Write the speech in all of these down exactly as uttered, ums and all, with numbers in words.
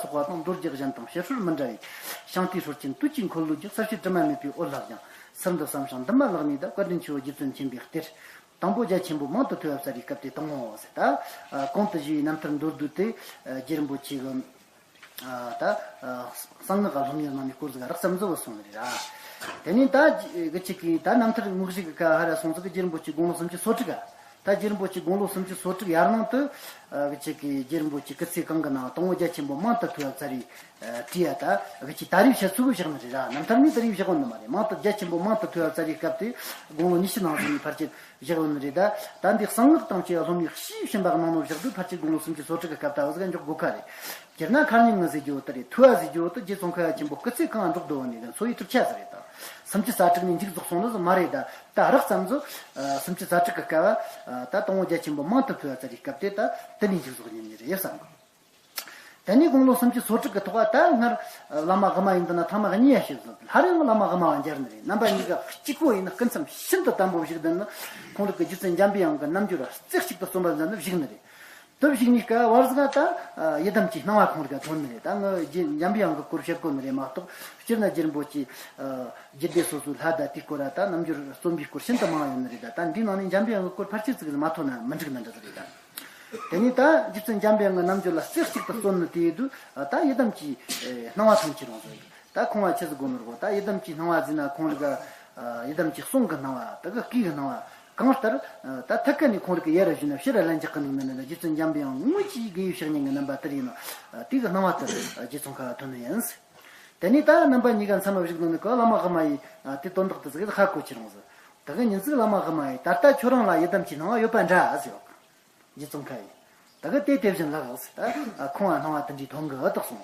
ཚོགས་པ་དང་། མདོ་རྒྱུད་གཞན་དང་བཤད་སྲོལ་མི་འདྲ་བའི། ཞང་སྟེ་སྲོལ་ཅན་དུས་ཀྱི་འཁོར་ལོ་རྒྱུད། གསལ་བྱེད་དྲི་མ་མེད་པའི་འོད་ལྷ་བཞེངས། ཚུལ་འདི་བསམ་ཞིང་འདུན་མ་ལག་ནས་གདབ། བཀའ་དྲིན་ཆེ་བའི་རྗེ་བཙུན་མཁྱེན་པའི་གཏེར། དང་པོ་རྒྱ་ཆེན་པོ་མང་དུ་ཐོས་པ་བཙལ་བའི་སྐབས་དེ་དང་པོའོ་ཟེར། ད་གོང་དུ་ཞུས་པའི་རྣམ་ཐར་མདོར་བསྡུས་ཏེ། རྗེ་རིན་པོ་ཆེ་གི་ད་གསང་སྔགས་ཀྱི་སློབ་གཉེར་གནང་བའི་སྐོར་ཟིག་རགས་ཙམ་ཟིག་གསུངས་ནི་རེད་ར། དེ་ནས་ད་གི་ཅིག་གིས་ད་རྣམ་ཐར་དངོས་གཞི་གི་ཁ་ཧ་ར་སོང་ཟིག་གི་རྗེ་རིན་པོ་ཆེ་དགུང་ལོ་སུམ་ཅུ་སོ་དྲུག་ག་ད་རྗེ་རིན་པོ་ཆེ་དགུང་ལོ་སུམ་ཅུ་སོ་དྲུག་ཡར་ནང་དུ་གི་ཅིག་གིས་རྗེ་རིན་པོ་ཆེ་སྐུ་ཚེ་གང་གི་ནང་དང་པོ་རྒྱ་ཆེན་པོ་མང་དུ་ཐོས་པ་བཙལ་བའི་བྲིས་ཡ། ད་གི་ཅིག་ད་རེས་བཤད་ཚུལ་བཞག་ནི་རེད་ར། རྣམ་ཐར་ནས་ད་རེས་བཞག་ཡོད་ནི་མ་རེད། མང་དུ་རྒྱ་ཆེན་པོ་མང་དུ་ཐོས་པ་བཙལ་བའི་སྐབས་དེ་དགུང་ལོ་ཉི་ཤུ་ནང་ཟིག་ནས་ཕལ་ཆེར་བཞག་ཡོད་ནི་རེད། ད་ད་འདི་གསང་སྔགས་དང་བཅས་པ་སློབ་གཉེར་དཔྱིས་ཕྱིན་པ་གི་ནང་ནས་བཞག་དུས་ཕལ་ཆེར་དགུང་ལོ་སུམ་ཅུ་སོ་དྲུག་གི་སྐབས་ལྟ་བུ་ཟིག་འཇོག་དགོས་ཁ་རེད། སྤྱིར་ན་ཁ་ཉིན་ང་ཟེར་རྒྱུ་བོ་དེ་རེད། ཐོས་པ་ཟེར་རྒྱུ་བོ་དེ་རྗེ་ཙོང་ཁ་པ་ཆེན་པོ་སྐུ་ཚེ་གང་འགྲོགས་འདུག་བ་ནས་འཚོ་བའི་གྲུབ་ཆ་ཟིག་རེད། ད་སུམ་ཅུ་རྩ་དྲུག་ནས་མཇུག་རྫོགས་སོང་ནི་ཟིག་མ་རེད། ད་ད་རགས་ཙམ་ཟིག་སུམ་ཅུ་རྩ་དྲུག་གི་སྐབས་ད་དང་པོ་རྒྱ་ཆེན་པོ་མང་དུ་ཐོས་པ་བཙལ་བའི་སྐབས་དེ་ད་དེ་ནས་མཇུག་རྫོགས་ཉིན་ནི་རེད་བསམ་གི། དེ་ནས་དགུང་ལོ་སུམ་ཅུ་སོ་དྲུག་གི་ཐོག་ད་སྔར་བླ་མ་དབུ་མ་ཡིན་དུས་ན་ཐེངས་མ་གཉིས་ཡ་བཤད་ཟིན། སླར་ཡང་བླ་མ་དབུ་མ་བ་མཇལ་ནི་རེད། རྣམ་པ་གཉིས་ཀ་གཅིག་པོ་ཡིན་ན་སྐུ་མཚམས་ཤིན་ཏུ་དམ་པོ་བཞུགས་བསྡད་ནི། ཁོང་རང་གི་རྗེ་བཙུན་འཇམ་པའི་དབྱངས་ཀྱི་རྣམ་འགྱུར་རྩེ་གཅིག་ཏུ་རྩོམ་པ་མཛད་ནི་བཞུགས་ནི་རེད། དེ་བཞུགས་ནས་སྐབས་བར་ཟིག་ད་ཡི་དམ་གྱི་སྣང་བ་ཁོང་རང་ག་ཐོན་ནི་རེད། ད་ངི་རྗེ་འཇམ་པའི་དབྱངས་ཀྱི་སྐོར་བཤད་དགོས་ནི་རེད་མ་གཏོགས། སྤྱིར་ན་རྗེ་རིན་པོ་ཆེ་རྒྱུད་སྡེ་སོ་སོའི་ལྷ་དང་དེའི་སྐོར་ར་ད་རྣམ་འགྱུར་རྩོམ་པའི་སྐོར་ཤིན་ཏུ་མང་ཡོད་ནི་རེད། ད་ད་འདིའི་ནང་ནས་འཇམ་པའི་དབྱངས་ཀྱི་སྐོར་ཕལ་ཆེར་ཟིག་མ་ཐོན་ན་མི་འགྲིག་ནི་འདྲ་ཟིག་རེད། ད། དེ་ནས་ད་རྗེ་བཙུན་འཇམ་པའི་དབྱངས་ཀྱི་རྣམ་འགྱུར་ལ་རྩེ་གཅིག་ཏུ་བརྩོན་ནི་དེའི་དུས་ད་ཡི་དམ་གྱི་སྣང་བ་ཐམས་ཅད་རུང་ཟེར། ད་ཁོང་བ་ཆི་ཟིག་དགོས་ནོ་རེད་གོ། ད་ཡི་དམ་གྱི་སྣང་བ་ཟེར་ན་ཁོང་རང་གི་ཡི་དམ་གྱི་གསུང་གི་སྣང་བ། ད་གི་སྐུའི་སྣང་བ། གང་ལྟར་ད་ཐད་ཀ་ནས་ཁོང་རང་གི་ཡར་བཞིན་ན་ཕྱིར་ལན་རྒྱག་གི་འདུག་ནི་ནི་རྗེ་བཙུན་འཇམ་པའི་དབྱངས་དངོས་ཀྱི་དགེ་བའི་བཤེས་གཉེན་གྱི་རྣམ་པ་དེར་ཡིན་ནོ། དེ་གི་སྣང་བ་དེ་རྗེ་ཙོང་ཁ་པ་ཐོན་ནི་ཡིན། དེ་ནས་ད་རྣམ་པ་གཉིས་ཀ་མཚན་མ་བཞུགས་ནོ་ནི་གི་བླ་མ་དབུ་མ་ཡི་དེ་དོན་དག་དེ་ཟིག་ཧ་གོ་ཆི་རུང་ཟེར། ད་གི་ཉིན་ཟིག་བླ་མ་དབུ་མ་ཡི་ད་ལྟ་ཁྱོད་རང་ལ་ཡི་དམ་གྱི་སྣང་བ་ཡོད་པ་འདྲ་ཟེར་བ། རྗེ་ཙོང་ཁ་པས། ད་གི་དེ་དེ་བཞིན་ལགས་ཟེར། ད་ཁོང་ལ་སྣང་བ་དེ་འདྲའི་ཐོན་གི་ཨ་དག་སོང་།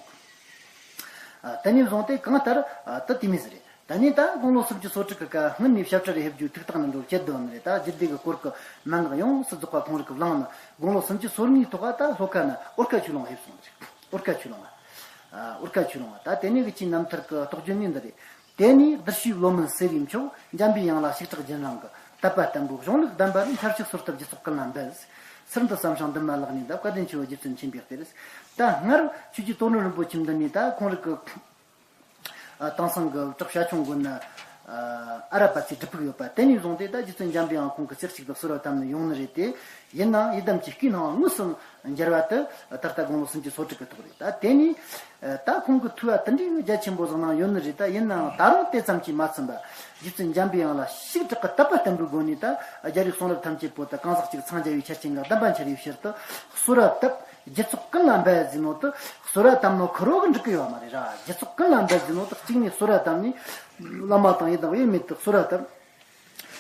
ཨ། དེ་ནས་བཟུང་སྟེ་གང་ལྟར་ཨ་ད་དེ་མོ་ཟིག་རེད། ད་ནས་ད་དགུང་ལོ་སུམ་ཅུ་སོ་དྲུག་གི་སྐབས་སྔོན་ནས་བཤད་ཁྲ་རེ་ཕེབས་རྒྱུའི་ཐུགས་ཐག་ནས་འགྲོ་བྱེད་དོན་རེད། ད་རྒྱུད་སྡེ་གི་སྐོར་གི་མན་ངག་ཡོངས་སུ་རྫོགས་པ་ཁོང་རང་གིས་བླངས་ནས་དགུང་ལོ་སུམ་ཅུ་སོ་གཉིས་ཐོག་ད་ལྷོ་ཁ་ན་འོར་ཁ་ཆོས་ལུང་ཕེབས་སོང་ནི་རེད། འོར་ཁ་ཆོས་ལུང་ང་། ཨ། འོར་ཁ་ཆོས་ལུང་ང་། ད་དེ་ནས་གི་ཅིག་རྣམ་ཐར་གི་དོགས་བརྗོད་ནི་འདི་རེད། དེ་ནས་གདུལ་བྱའི་བློ་མུན་སེལ་བའི་མཆོག་འཇམ་པའི་དབྱངས་ལ་ཞིག་གྲགས་རྒྱུན་རིང་གི། དད་པ་བརྟན་པོའི་གཞུང་ལུགས་གདམས་པ་ལས། མཐར་གྱིས་གསོལ་བཏབ་རྗེས་ཚོགས་ཀུན་ལ་འབུལ། ཚུལ་འདི་བསམ་ཞིང་འདུན་མ་ལག་ནས་གདབ། བཀའ་དྲིན་ཆེ་བའི་རྗེ་བཙུན་མཁྱེན་པའི་གཏེར། ད་སྔར་ཆོས་རྗེ་དོན་གྲུབ་རིན་པོ་ཆེ་འདི་ནས་ད་ཁོང་རང་གི་ཨ། དེང་སང་གི་བྲག་བྱ་ཁྱུང་དགོན་ན་ཨ། ཨ་ར་པ་ཙི་གྲུབ་ཕུག་ཡོད་པ་དེ་ནས་བཟུང་སྟེ་ད་རྗེ་བཙུན་འཇམ་པའི་དབྱངས་ཁོང་གི་རྩེ་གཅིག་ཏུ་གསོལ་བ་བཏབ་ནས་ཡོང་ནི་རེད་དེ། ཡིན་ནའང་ཡི་དམ་གྱི་སྐུའི་སྣང་བ་དངོས་སུ་མཇལ་བ་དེ་ད་ལྟ་དགུང་ལོ་སུམ་ཅུ་སོ་དྲུག་གི་ཐོག་རེད། ད་དེ་ནས་ད་ཁོང་གི་ཐོས་པ་དེ་འདྲའི་རྒྱ་ཆེན་པོ་ཟིག་གནང་ཡོད་ནི་རེད། ད་ཡིན་ནའང་ད་རུང་དེ་ཙམ་གྱིས་མ་ཚིམ་པར་རྗེ་བཙུན་འཇམ་པའི་དབྱངས་ལ་ཞིག་གྲགས་ཀྱི་དད་པ་བརྟན་པོའི་སྒོ་ནས་ད་རྒྱལ་བའི་གསུང་རབ་ཐམས་ཅད་པོ་ད་གང་ཟག་གཅིག་འཚང་རྒྱ་བའི་ཆ་རྐྱེན་གྱི་གདམས་པ་འཆར་བའི་ཕྱིར་དུ་གསོལ་བ་བཏབ། རྗེས་ཚོགས་ཀུན་ལ་འབུལ་ཟེར་ནོ་དེ་གསོལ་བ་བཏབ་ནོ་ཁེར་རོ་གིས་འགྲིག་གི་ཡོད་མ་རེད་ར། རྗེས་ཚོགས་ཀུན་ལ་འབུལ་ཟེར་ནོ་དེ་གཅིག་ནས་གསོལ་བ་བཏབ་ནས་བླ་མ་དང་ཡི་དམ་དབྱེར་མེད་དུ་གསོལ་བ་བཏབ།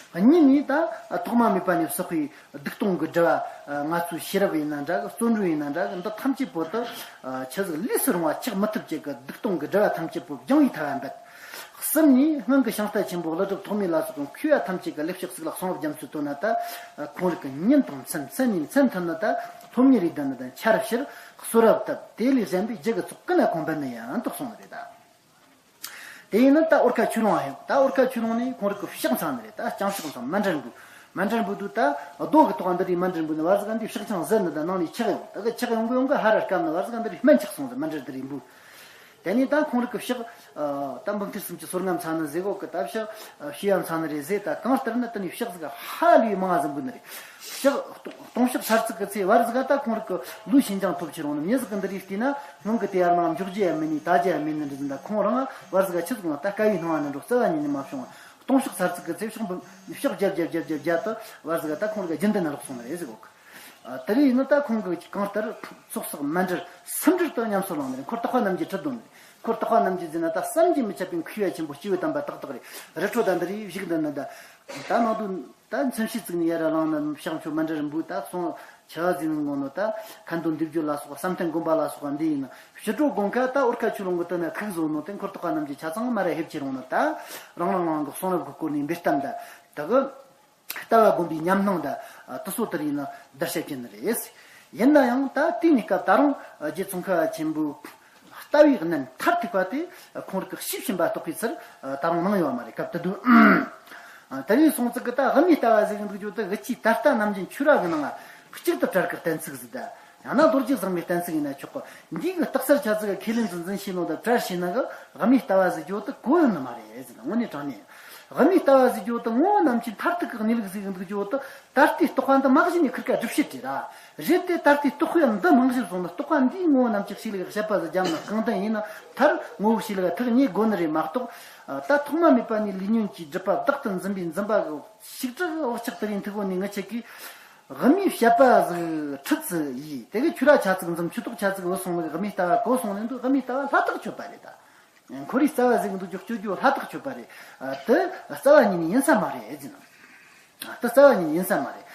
གཉིས་ནས་ད་ཐོག་མ་མེད་པ་ནས་བསགས་པའི་སྡིག་ལྟུང་གི་དགྲ་བོ། ང་ཚོའི་ཤེས་རབ་ཡིན་ན་འདྲ་གི། བརྩོན་འགྲུས་ཡིན་ན་འདྲ་གི། འདི་ཐམས་ཅད་པོ་དེ་ཆི་ཟིག་ལས་སུ་རུང་བ་ཆགས་མི་ཐུབ་ཅིག་གི་སྡིག་ལྟུང་གི་དགྲ་བོ་ཐམས་ཅད་པོ་སྦྱང་བའི་ཐབས་འབད། གསུམ་ནས་སྔོན་གྱི་ཞིང་རྟ་ཆེན་པོ་ཀླུ་སྒྲུབ་ཐོགས་མེད་ལ་སོགས་པའི་མཁས་པ་ཐམས་ཅད་ཀྱི་ལེགས་བཤད་གཙུག་ལག་གསུང་རབ་རྒྱ་མཚོའི་དོན་ན་ད་ཁོང་རང་གི་ཉིན་དང་མཚན། མཚན་ནས་མཚན་མཐུད་ནས་ད་སློབ་གཉེར་ཡེད་ནི་དང་ཆར་ཕྱིར་གསོལ་བ་བཏབ། དེ་ལས་གཞན་པའི་རྒྱུད་ཀྱི་ཚོགས་ཀུན་ལ་ཁོང་འབུལ་ནི་ཡིན་དུ་གསུངས་ནི་རེད་ད། དེ་ཡིན་ན་ད་འོར་ཁ་ཆོས་ལུང་ཡང་ད་འོར་ཁ་ཆོས་ལུང་ནས་ཁོང་རང་གི་ཕྱག་འཚལ་ནི་རེད། ད་ལྕང་ཕྱག་འཚལ། མཎྜལ་འབུལ། མཎྜལ་འབུལ་དུས་ད་རྡོ་གི་ཐོག་འདི་རིགས་མཎྜལ་འབུལ་ནི་བར་ཟིག་འདི་ཕྱག་ཆང་ཟད་ནི་ད་ནང་ནས་ཆག་ཡོང་། ད་གི་ཆག་ཡོང་གི་ཡོང་གི་ཧ་ར་སྐམ་ནི་བར་ཟིག་འདི་རིགས་སྨན་ཆག་སོང་ཟེར། མཎྜལ་འདི་རིགས་འབུལ། དེ་ནས་ད་ཁོང་རང་གི་ཕྱག་ད་འབུམ་ཐེར་སུམ་ཅུ་སོ་ལྔ་འཚལ་ནི་ཟེར་གོ་གི། ད་ཕྱག་ཤེས་ཡ་འཚལ་ནི་རེད་ཟེར། ད་གང་ལྟར་ན་དེ་ནས་ཕྱག་ཟིག་ཧ་ལས་མང་ཟིག་འབུལ་ནི་རེད། ཕྱག་སྟོང་ཕྱག་ཚར་ཚིག་གི་ཚེ་བར་ཟིག་ད་ཁོང་རང་གི་ལུས་ཤིན་སྦྱངས་ཐོབ་ཕྱིར་འོང་ནི། མྱི་ཟིག་གི་འདི་རིགས་བལྟས་ན་སྔོན་གི་དེ་ཡར་ནང་འཇོག་རྒྱུ་ཡ་མེད་ནི་ད་རྒྱུ་ཡ་མེད་ནི་འདྲ་ཟིག། ད་ཁོང་རང་བར་ཟིག་ཆི་ཟིག་ན་ད་དཀའ་བའི་སྣང་བ་ནི་འགྲོ་རྩ་བ་ཉིད་ནས་མ་བྱུང་བ། སྟོང་ཕྱག་ཚར་ཚིག་གི་ཚེ་ཕྱག་འབུམ་ཕྱག་བརྒྱ་བརྒྱ་བརྒྱ་བརྒྱ་བརྒྱ་དུ་བར་ཟིག་ད་ཁོང་རང་གི་རྒྱུན་ལྡན་ན་ལོག་སོང་ནི་རེད་ཟེར་གོ། ཨ། དེ་རིང་ཡིན་ན་ད་ཁོང་གིས་གང་ལྟར་ཚོགས་བསགས་མཎྜལ་སུམ་སྒྲིལ་དུ་ཉམས་སུ་བླངས་ནས། འཁོར་དག་པ་རྣམས་ཀྱི་ཁྲིད་དོན་ནི། འཁོར་དག་པ་རྣམས་ཀྱི་ཟེར་ན་ད་བསམ་གྱིས་མི་ཁྱབ་པའི་མཁས་པ་ཆེན་པོ་སྐྱེས་བུ་དམ་པ་ཏག་ཏག་རེད། རི་ཁྲོད་ད་འདི་རིགས་བཞུགས་འདི་ནི་ད་ད་ནང་དུ་ད་མཚན་ཕྱེད་བཙུགས་ནས་ཡར་ར་ལངས་ན་ཕྱག་མཆོད་མཎྜལ་འབུལ། ད་སོང་ཆ་བ་ཟིན་ནི་ངོ་ནོ་ད་ཁ་འདོན་འདེབས་སྦྱོར་ལ་སོགས་པ། བསམ་གཏན་སྒོམ་པ་ལ་སོགས་པ་འདི་ཡིན་ན། ཕྱི་དྲོ་དགོང་ཁ་ད་འོར་ཁ་ཆོས་ལུང་གི་སྟེང་ན་ཐུག་བཟོ་ནོ་དེ་འཁོར་དག་པ་རྣམས་ཀྱི་ཆ་ཚང་མར་ར་ཕེབས་ཕྱིར་འོང་ནོ། ད་རང་རང་རང་གི་གསུང་རབ་ཀྱི་སྐོར་ནས་འབུལ་གཏམ་ད་ད་གི་ལྟ་བ་སྒོམ་པའི་ཉམས་སྣང་དང་། ཨ། དེ་ཚོ་དེར་ཡིན་ན་བསྡུར་བྱ་བྱེད་ནི་རེད། ཡིན་ན་ཡང་ད་དེའི་གནས་སྐབས་ད་རུང་རྗེ་ཙོང་ཁ་པ་ཆེན་པོའི་ལྟ་བའི་གནད་མཐར་ཐུག་པ་དེ་ཁོང་རང་གིས་དཔྱིས་ཕྱིན་པ་རྟོགས་པའི་ཚུལ་ད་རུང་གནང་ཡོད་མ་རེད། སྐབས་དེ་དུས། ཨ། དེ་རིང་སོང་ཙིག་གི་ད་དབུ་མའི་ལྟ་བ་ཟེར་གི་འདུག་རྒྱུ་དེ་དབུ་ཅིག་ད་ལྟ་ནམ་རྒྱུན་ཆོས་ར་གི་ནང་ང་གཅིག་ཏུ་བྲལ་གི་གཏན་ཚིགས་ཟིག་ད། ཡང་ན་རྡོ་རྗེ་བཟང་མོའི་གཏན་ཚིགས་ཡིན་ན་ཆོག་གི། འདི་གི་རྟགས་གསལ་ཆ་ཚིག་གི་ཁས་ལེན་དུ་འཛིན་བྱས་ནོ་དང་བྲལ་བྱས་ན་གི་དབུ་མའི་ལྟ་བ་ཟེར་རྒྱུ་དེ་གོ་ཡོད་ནི་མ་རེད་ཟེར་ན། དངོས་གནས་དྲང་གནས་དབུ་མའི་ལྟ་བ་ཟེར་རྒྱུ་དེ་ངོ་བོ་རྣམ་མཁྱེན་མཐར་ཐུག་གི་གནས་ལུགས་ཟིག་འདུག་རྒྱུ་དེ། ད་ལྟའི་རྟོག་པ་འདི་མ་གཞི་ནས་ཁིར་ཀ་སྒྲུབ་བྱེད་དེ་ར། རེད་དེ། ད་ལྟའི་རྟོག་པ་འདི་མང་ཞིག་སོང་ན་རྟོག་པ་འདིའི་ངོ་བོ་རྣམ་མཁྱེན་ཤེས་ལུགས་བཤད་པ་ཟིག་བརྒྱབ་ན་གང་ལྟར་ཡིན་ན། མཐར་ངོ་བོ་ཤེས་ལུགས་ཐུག་ནི་དགོས་ནི་རེད་མ་གཏོགས། ད་ཐོག་མ་མེད་པ་ནས་ལུས་ཉོན་གྱིས་སྒྲིབ་པ་བདག་ཏུ་འཛིན་པའི་འཛིན་པ་གི་ཞིག་གྲགས་འོག་ཆགས་དེ་རིང་ཐུག་གོ་ནི་ངི་ཆེ་གིས། དབུ་མའི་བཤད་པ་ཟིག་ཁྲིད་ཟིག་ཡིས། དེ་གི་ཆོས་ར་ཆ་ཚིག་འཛིན། ཆོས་ཐོག་ཆ་ཚིག་བུད་སོང་ནི་དབུ་མའི་ལྟ་བ་གོ་སོང་ནི་འདུག། དབུ་མའི་ལྟ་བ་ལྷ་དག་ཆོད་པ་རེད་ད། ཁོ་རའི་རྩ་བ་ཟིག་འདུག་རྒྱུ་སྤྱོད་རྒྱུ་ལྷ་དག་ཆོད་པ་རེད། དེ་རྩ་བ་ཉིད་ནས་ཡིན་ས་མ་རེད་ཟེར་ན། དེ་རྩ་བ་ཉིད་ནས་ཡིན་ས་མ་རེད།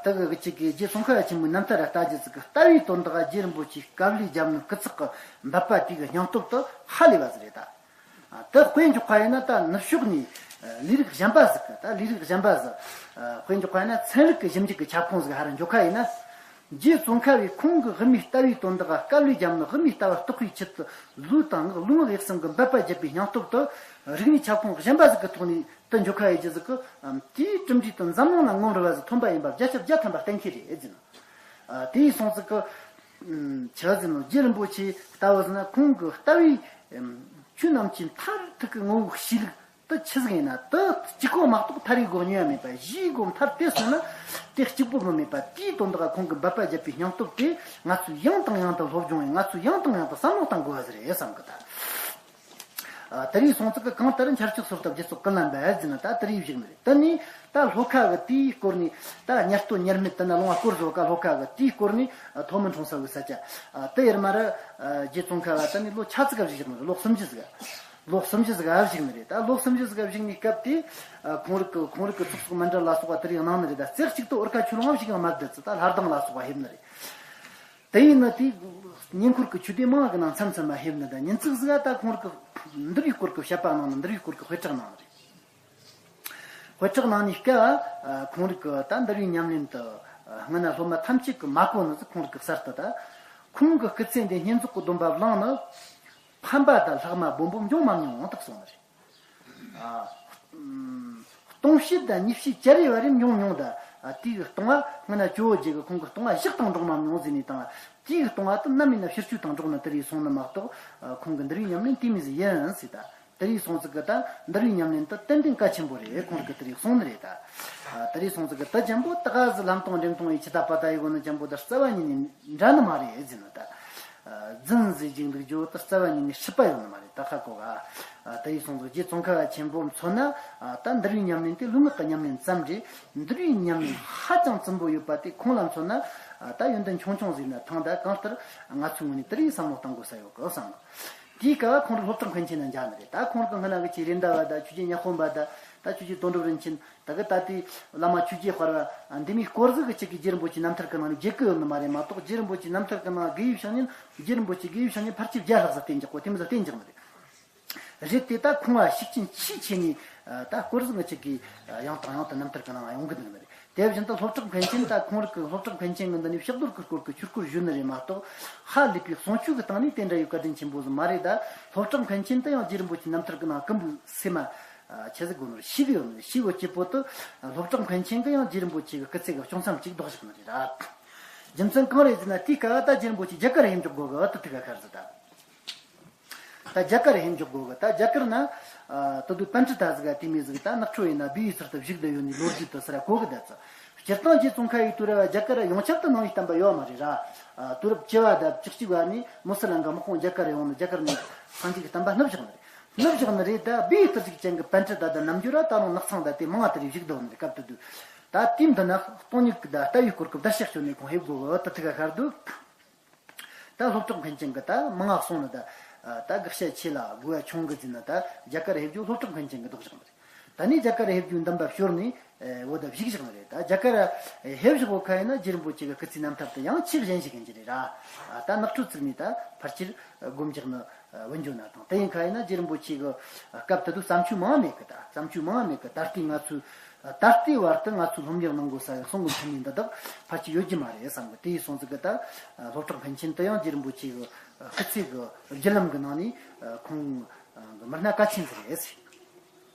དེ་གི་གཅིག་གི་རྗེ་ཙོང་ཁ་པ་ཆེན་པོའི་རྣམ་ཐར་ར་ལྟ་རྒྱུ་ཟིག་གི་ལྟ་བའི་དོན་དག་རྗེ་རིན་པོ་ཆེས་དཀའ་ལས་བརྒྱབ་ནི་སྐུ་ཚེགས་གི་འབད་པ་དེ་གི་སྙིང་སྟོབས་དེ་ཧ་ལས་པ་ཟིག་རེད་ད། ཨ། དེ་དཔེ་འཇོག་པ་ཡིན་ན་ད་ནུབ་ཕྱོགས་ནས་ཨ་ལས་རིགས་གཞན་པ་ཟིག་གི། ད་ལས་རིགས་གཞན་པ་ཟིག་ཨ། དཔེ་འཇོག་པ་ཡིན་ན་ཚན་རིག་གི་ཞིབ་འཇུག་གི་ཁྱབ་ཁོངས་ཟིག་ཧར་འཇོག་ཁ་ཡིན་ན། རྗེ་ཙོང་ཁ་པས་ཁོང་གི་དབུ་མའི་ལྟ་བའི་དོན་དག་དཀའ་ལས་བརྒྱབ་ནི། དབུ་མའི་ལྟ་བ་རྟོགས་པའི་ཆེད་དུ་ལུས་དང་ངག་ལུས་ངག་ཡིད་གསུམ་གི་འབད་པ་བརྒྱབ་པའི་སྙིང་སྟོབས་དེ་རིག་གནས་ཁྱབ་ཁོངས་གཞན་པ་ཟིག་གི་ཐོག་ནས་དེ་འཇོག་ཁ་ཡེད་རྒྱུ་ཟིག་གི། ཨ། དེའི་གྲུབ་འབྲས་དེ་འཛམ་གླིང་ལ་ངོམ་རུ་བ་ཟིག་ཐོན་པ་ཡིན་པ་བརྒྱ་ཆ་བརྒྱ་ཐམ་པ་གཏན་འཁེལ་རེད་ཟེར་ན། ཨ། དེ་ཡིན་སོང་ཙི་གི། ཨམ། ཆི་ཟེར་ནོ། རྗེ་རིན་པོ་ཆེ་ལྟ་བུ་ཟེར་ན་ཁོང་གི་ལྟ་བའི། ཨམ། ཆོས་རྣམས་ཀྱི་མཐར་ཐུག་གི་ངོ་བོ་ཤེས་ལུགས་དེ་ཆི་ཟིག་ཡིན་ན། དེ་གཅིག་པོ་མ་གཏོགས་མཐར་ཡེ་སྒོ་གཉིས་པ་མེད་པ། གཞིའི་སྒོ་མཐར་དེད་སོང་ན་དེ་གཅིག་པོ་མི་མེད་པ། དེའི་དོན་དག་ཁོང་གི་འབད་པ་བརྒྱབ་པའི་སྙིང་སྟོབས་དེ་ང་ཚོས་ཡང་དང་ཡང་དུ་སློབ་སྦྱོང་ཡིན། ང་ཚོས་ཡང་དང་ཡང་དུ་བསམ་བློ་གཏང་དགོས་པ་ཟིག་རེད་བསམ་གི་ད། ཨ། དེ་རིང་སོང་ཙི་གི་གང་ལྟར་འཆར་ཕྱོགས་སོར་ཐབས་རྒྱལ་ཚོགས་ཀུན་ལ་འབད་ཟེར་ན་ད་དེ་རིང་བཞུགས་ནི་རེད། དེ་ནས་ད་ལྷོ་ཁ་གི་དེའི་སྐོར་ནས། ད་ཉ་སྟོད་ཉེར་སྨད་དེ་ན་ལུང་བ་སྐོར་བཟོ་ག་ལྷོ་ཁ་གི་དེའི་སྐོར་ནས། ཨ། ཐོག་མི་འཁྲུངས་ས་གི་ས་ཆ། ཨ། དེ་ཡར་མར། ཨ། རྗེ་ཙོང་ཁ་པ་དེ་ནས་ལོ་ཆ་ཙི་ག་བཞུགས་ནི་རེད། ལོ་སུམ་ཅུ་ཟིག་ག་ལོ་སུམ་ཅུ་ཟིག་ག་བཞུགས་ནི་རེད། ད་ལོ་སུམ་ཅུ་ཟིག་ག་བཞུགས་ནི་སྐབས་དེ། ཨ། ཁོང་རིགས་གི་ཁོང་རིགས་གི་ཚོགས་གསོག་མཎྜལ་ལ་སོགས་པ་དེ་རིང་གནང་ནི་རེད། ད་རྩེ་གཅིག་ཏུ་འོར་ཁ་ཆོས་ལུང་བ་ཞིག་ཡང་མ་བསྡད་ཙི། ད་ལྷ་ལྡང་ལ་སོགས་པ་ཕེབས་ནི་རེད། དེ་ཡིན་ན་དེ་ཉེ་འཁོར་གྱི་ཆོས་སྡེ་མང་བ་གི་ནང་མཚམས་མཚམས་མ་ཕེབས་ནི། ད་ཉིན་གཅིག་ཟིག་ད་ཁོང་རིགས་ཀྱི་འདུལ་བའི་སྐོར་གྱི་བཤད་པ་གནང་ནི། འདུལ་བའི་སྐོར་གྱི་དཔེ་ཁྲིད་གནང་ནི་རེད། དཔེ་ཁྲིད་གནང་ནི་སྐབས། ཨ། ཁོང་རིགས་ཀྱི་ད་འདུལ་བའི་ཉམས་ལེན་དེ། ཨ། སྔ་ན་སློབ་མ་ཐམས་ཅད་ཀྱིས་མ་གོ་ནི་ཟིག་ཁོང་རིགས་ཀྱིས་གསར་དུ། ད་ཁོང་གི་སྐུ་ཚེ་འདི་བསྙེན་རྫོགས་ཀྱི་སྡོམ་པ་བླངས་ནི། ཕམ་པ་དང་ལྷག་མ་སྦོམ་པོ་འབྱུང་མ་མྱོང་དག་གསུངས་ནི་རེད། ཨ། ཨམ། ལྟུང་བྱེད་དང་ཉེས་བྱས་བྱ་རེ་བ་རེ་མྱོང་མྱོང་ད། ཨ། དེའི་ལྟུང་བ་སྔ་ན་ཇོ་བོ་རྗེ་གིས་ཁོང་གི་ལྟུང་བ་བཞག་དང་འགྲོགས་མ་མྱོང་ཟེར་ནི་དང་། དེའི་ལྟུང་བ་དེ་ནམ་ཡིན་ན་ཕྱིར་བཅོས་དང་འགྲོགས་ནི་དེ་རེད་གསུངས་ནི་མ་གཏོགས། ཨ། ཁོང་གི་འདུལ་བའི་ཉམས་ལེན་དེ་མོ་ཟིག་ཡིན་ཟེར་ད། དེ་རེད་གསུངས་ཟིག་གི། ད་འདུལ་བའི་ཉམས་ལེན་དེ་ཏན་ཏན་གལ་ཆེན་པོ་རེད། ཁོང་རིགས་ཀྱིས་དེ་རེད་གསུངས་ནི་རེད་ད། ཨ། དེ་རེད་གསུངས་ཟིག་གི། ད་ཅན་པོ་ད་ག་ཟི་ལམ་སྟོང་འབྲས་མཐོང་བའི་ཆི་ད་པ་ད་ཡི་གོ་ནི་ཅན་པོ་ད་རྩ་བ་ཉིད་ནས་འདྲ་ནི་མ་རེད་ཟེར་ནི་ད། ཨ། རྫུན་ཟེར་རྒྱུ་འདུག་རྒྱུ་དེ་རྩ་བ་ཉིད་ནས་སྲིད་པ་ཡོད་ནི་མ་རེད། ད་ཧ་གོ་ག་ཨ། དེ་ཡིན་སོང་ཙི་རྗེ་ཙོང་ཁ་པ་ཆེན་པོ་མཚོན་ན། ཨ། ད་འདུལ་བའི་ཉམས་ལེན་དེ་ལུས་ངག་གི་ཉམས་ལེན་ཙམ་རེད། འདུལ་བའི་ཉམས་ལེན་ཧ་ཅང་བཙུན་པོ་ཡོད་པ་དེ་ཁོང་ལ་མཚོན་ན། ཨ། ད་ཡོན་ཏན་ཆུང་ཆུང་ཟིག་ན་ཐང་། ད་གང་ལྟར་ང་ཚོའི་ངོས་ནས་དེ་རིང་བསམ་བློ་གཏང་དགོས་ས་ཡོད་གི་བསམ་གི། དེའི་སྐབས་ཁོང་རང་སློབ་གྲོགས་མཁན་ཆེན་ན་མཇལ་ནི་རེད། ད་ཁོང་རང་གི་སྔ་ན་གི་ཆི་རེད་མདའ་བ་ད་ཆོས་རྗེ་ཉི་ཧོང་པ་ད། ད་ཆོས་རྗེ་དོན་གྲུབ་རིན་ཆེན། ད་གི་ད་ལྟའི་བླ་མ་ཆོས་རྗེ་དཔལ་བ་འདི་མོའི་སྐོར་ཟིག་གི་གཅིག་གི་རྗེ་རིན་པོ་ཆེའི་རྣམ་ཐར་གི་ནང་ནས་བརྗེད་གི་ཡོད་ནི་མ་རེད་མ་གཏོགས། རྗེ་རིན་པོ་ཆེའི་རྣམ་ཐར་གི་ནང་དགེ་བའི་བཤེས་གཉེན། རྗེ་རིན་པོ་ཆེ་དགེ་བའི་བཤེས་གཉེན་ཕལ་ཆེར་བརྒྱ་ལྷག་ཙམ་བསྟེན་འཇོག་གོ། དེ་མོ་ཟིག་བསྟེན་འཇོག་ནི་རེད། རེད་དེ། ད་ཁོང་བ་ཤུགས་རྐྱེན་ཆེས་ཆེ་ནི་ད་སྐོར་ཟིག་གི་གཅིག་གི་ཡང་དང་ཡང་དུ་རྣམ་ཐར་གི་ནང་ཡོང་གི་འདུག་ནི་རེད། དེ་བཞིན་དུ་སློབ་གྲོགས་མཁན་ཆེན། ད་ཁོང་རིགས་ཀྱི་སློབ་གྲོགས་མཁན་ཆེན་གྱིས་འདི་ནས་ཕྱག་རྡོར་གྱི་སྐོར་གྱི་ཆོས་སྐོར་ཞུས་ནི་རེད་མ་གཏོགས། ཧ་ལས་པའི་གསུང་ཆོས་ཀྱི་སྟེང་ནས་དེ་འདྲ་ཡོད་བཀའ་དྲིན་ཆེན་པོ་ཟིག་མ་རེད། ད་སློབ་གྲོགས་མཁན་ཆེན་དེ་ཡང་རྗེ་རིན་པོ་ཆེའི་རྣམ་ཐར་གྱི་ནང་ཀུན་པོའི་སེམས་མ། ཨ། ཆི་ཟིག་དགོས་ནོ་ཤེས་གི་ཡོད་ནི། ཤེས་གི་ཡོད་གཅིག་པོ་དེ་སློབ་གྲོགས་མཁན་ཆེན་གྱིས་ཡང་རྗེ་རིན་པོ་ཆེ་གི་སྐུ་ཚེ་གི་བྱུང་མཚམས་གཅིག་ལྡོག་བཞག་ནི་རེད་ར། རྒྱུ་མཚན་གང་རེད་ཟེར་ན། དེའི་སྐབས་ད་རྗེ་རིན་པོ་ཆེ་རྒྱ་གར་ཕེབས་འཇོག་དགོས་གི་དེ་ཐུག་ག་ཁར་ཟིག་ད། ད་རྒྱ་གར་ཕེབས་འཇོག་དགོས་གི། ད་རྒྱ་གར་ན། ཨ། ད་དུང་པཎྜི་ཏ་ཟིག་ག་དེ་མོ་ཟིག་ད་ནགས་ཁྲོད་ཡིན་ན་སྦས་པའི་ཚུལ་དུ་བཞུགས་བསྡད་ཡོད་ནི་ལོ་རྒྱུས་དེ་ཟེར་གོ་གི་ད་ཙི། སྤྱིར་བཏང་རྗེ་ཙོང་ཁ་པའི་དུས་རབས་རྒྱ་གར་ཡོངས་ཁྱབ་ཏུ་གནང་བའི་བསྟན་པ་ཡོད་མ་རེད་ར། ཨ། དུས་རབས་བཅུ་བ་དང་བཅུ་གཅིག་བ་ནས་མུ་སི་ལིམ་གྱི་དམག་དཔུང་རྒྱ་གར་ཡོང་ནས་རྒྱ་གར་ནས་སངས་རྒྱས་ཀྱི་བསྟན་པ་བསྣུབས་བཞག་ནི་རེད། བསྣུབས་བཞག་ནི་རེད། ད་སྦས་པའི་ཚུལ་ཞིག་ཅན་གྱི་པཎྜི་ཏ་དང་རྣམ་འགྱུར་ར་ད་རུང་ནགས་ཚང་དང་དེ་མང་བ་དེ་རིགས་བཞུགས་བསྡད་ཡོད་ནི་རེད། སྐབས་དེ་དུས་ད་དེའི་མདུན་ན་སྟོང་ཉིད་ཀྱི་ད་ལྟ་བའི་སྐོར་གྱི་བརྡ་ཤག་ཞུ་ནས་ཁོང་ཕེབས་དགོས་གི་དེ་ཐུག་ག་ཁར་འདུག། ད་སློབ་གྲོགས་མཁན་ཆེན་གྱིས་ད་མང་ང་གསུངས་ནི། ད་ད་དགག་བྱ་ཆེ་ལ་དགོས་པ་ཆུང་གི་ཟེར་ན། ད་རྒྱ་གར་ཕེབས་རྒྱུ་སློབ་གྲོགས་མཁན་ཆེན་གྱིས་ལྡོག་བཞག་ནི་རེད། ད་ནི་རྒྱ་གར་ཕེབས་རྒྱུའི་འདུན་པ་ཤོར་ནས། ཨེ། འོ་ད་བཞུགས་བཞག་ནི་རེད། ད་རྒྱ་གར་ཕེབས་བཞག་གོ་ཁ་ཡིན་ན་རྗེ་རིན་པོ་ཆེ་གི་སྐུ་ཚེའི་རྣམ་ཐར་དེ་ཡང་ཆེས་གཞན་ཞིག་ཡིན་གྱི་རེད་ར། ད་ནགས་ཁྲོད་བཙུགས་ནས་ད་ཕལ་ཆེར་སྒོམ་རྒྱག་ནི་བུད་འགྱོ་ན་ཐང་། དེ་ཡིན་ཁ་ཡིན་ན་རྗེ་རིན་པོ་ཆེ་གི་སྐབས་དེ་དུས་བརྩམས་ཆོས་མང་མེད་གི། ད་བརྩམས་ཆོས་མང་མེད་གི། ད་ལྟའི་ང་ཚོའི། ད་ལྟའི་བར་དུ་ང་ཚོས་སློབ་གཉེར་གནང་དགོས་ས་གསུང་གི་མཐུན་ནི་འདི་དག་ཕལ་ཆེར་ཡོད་རྒྱུ་མ་རེད་བསམ་གི། དེ་ཡིན་སོང་ཙི་གི་ད་སློབ་གྲོགས་མཁན་ཆེན་དེ་ཡང་རྗེ་རིན་པོ་ཆེ་གི་སྐུ་ཚེ་གི་བརྒྱུད་ལམ་གི་ནང་ནས་ཁོང་གི་མི་སྣ་གལ་ཆེན་ཟིག་རེད།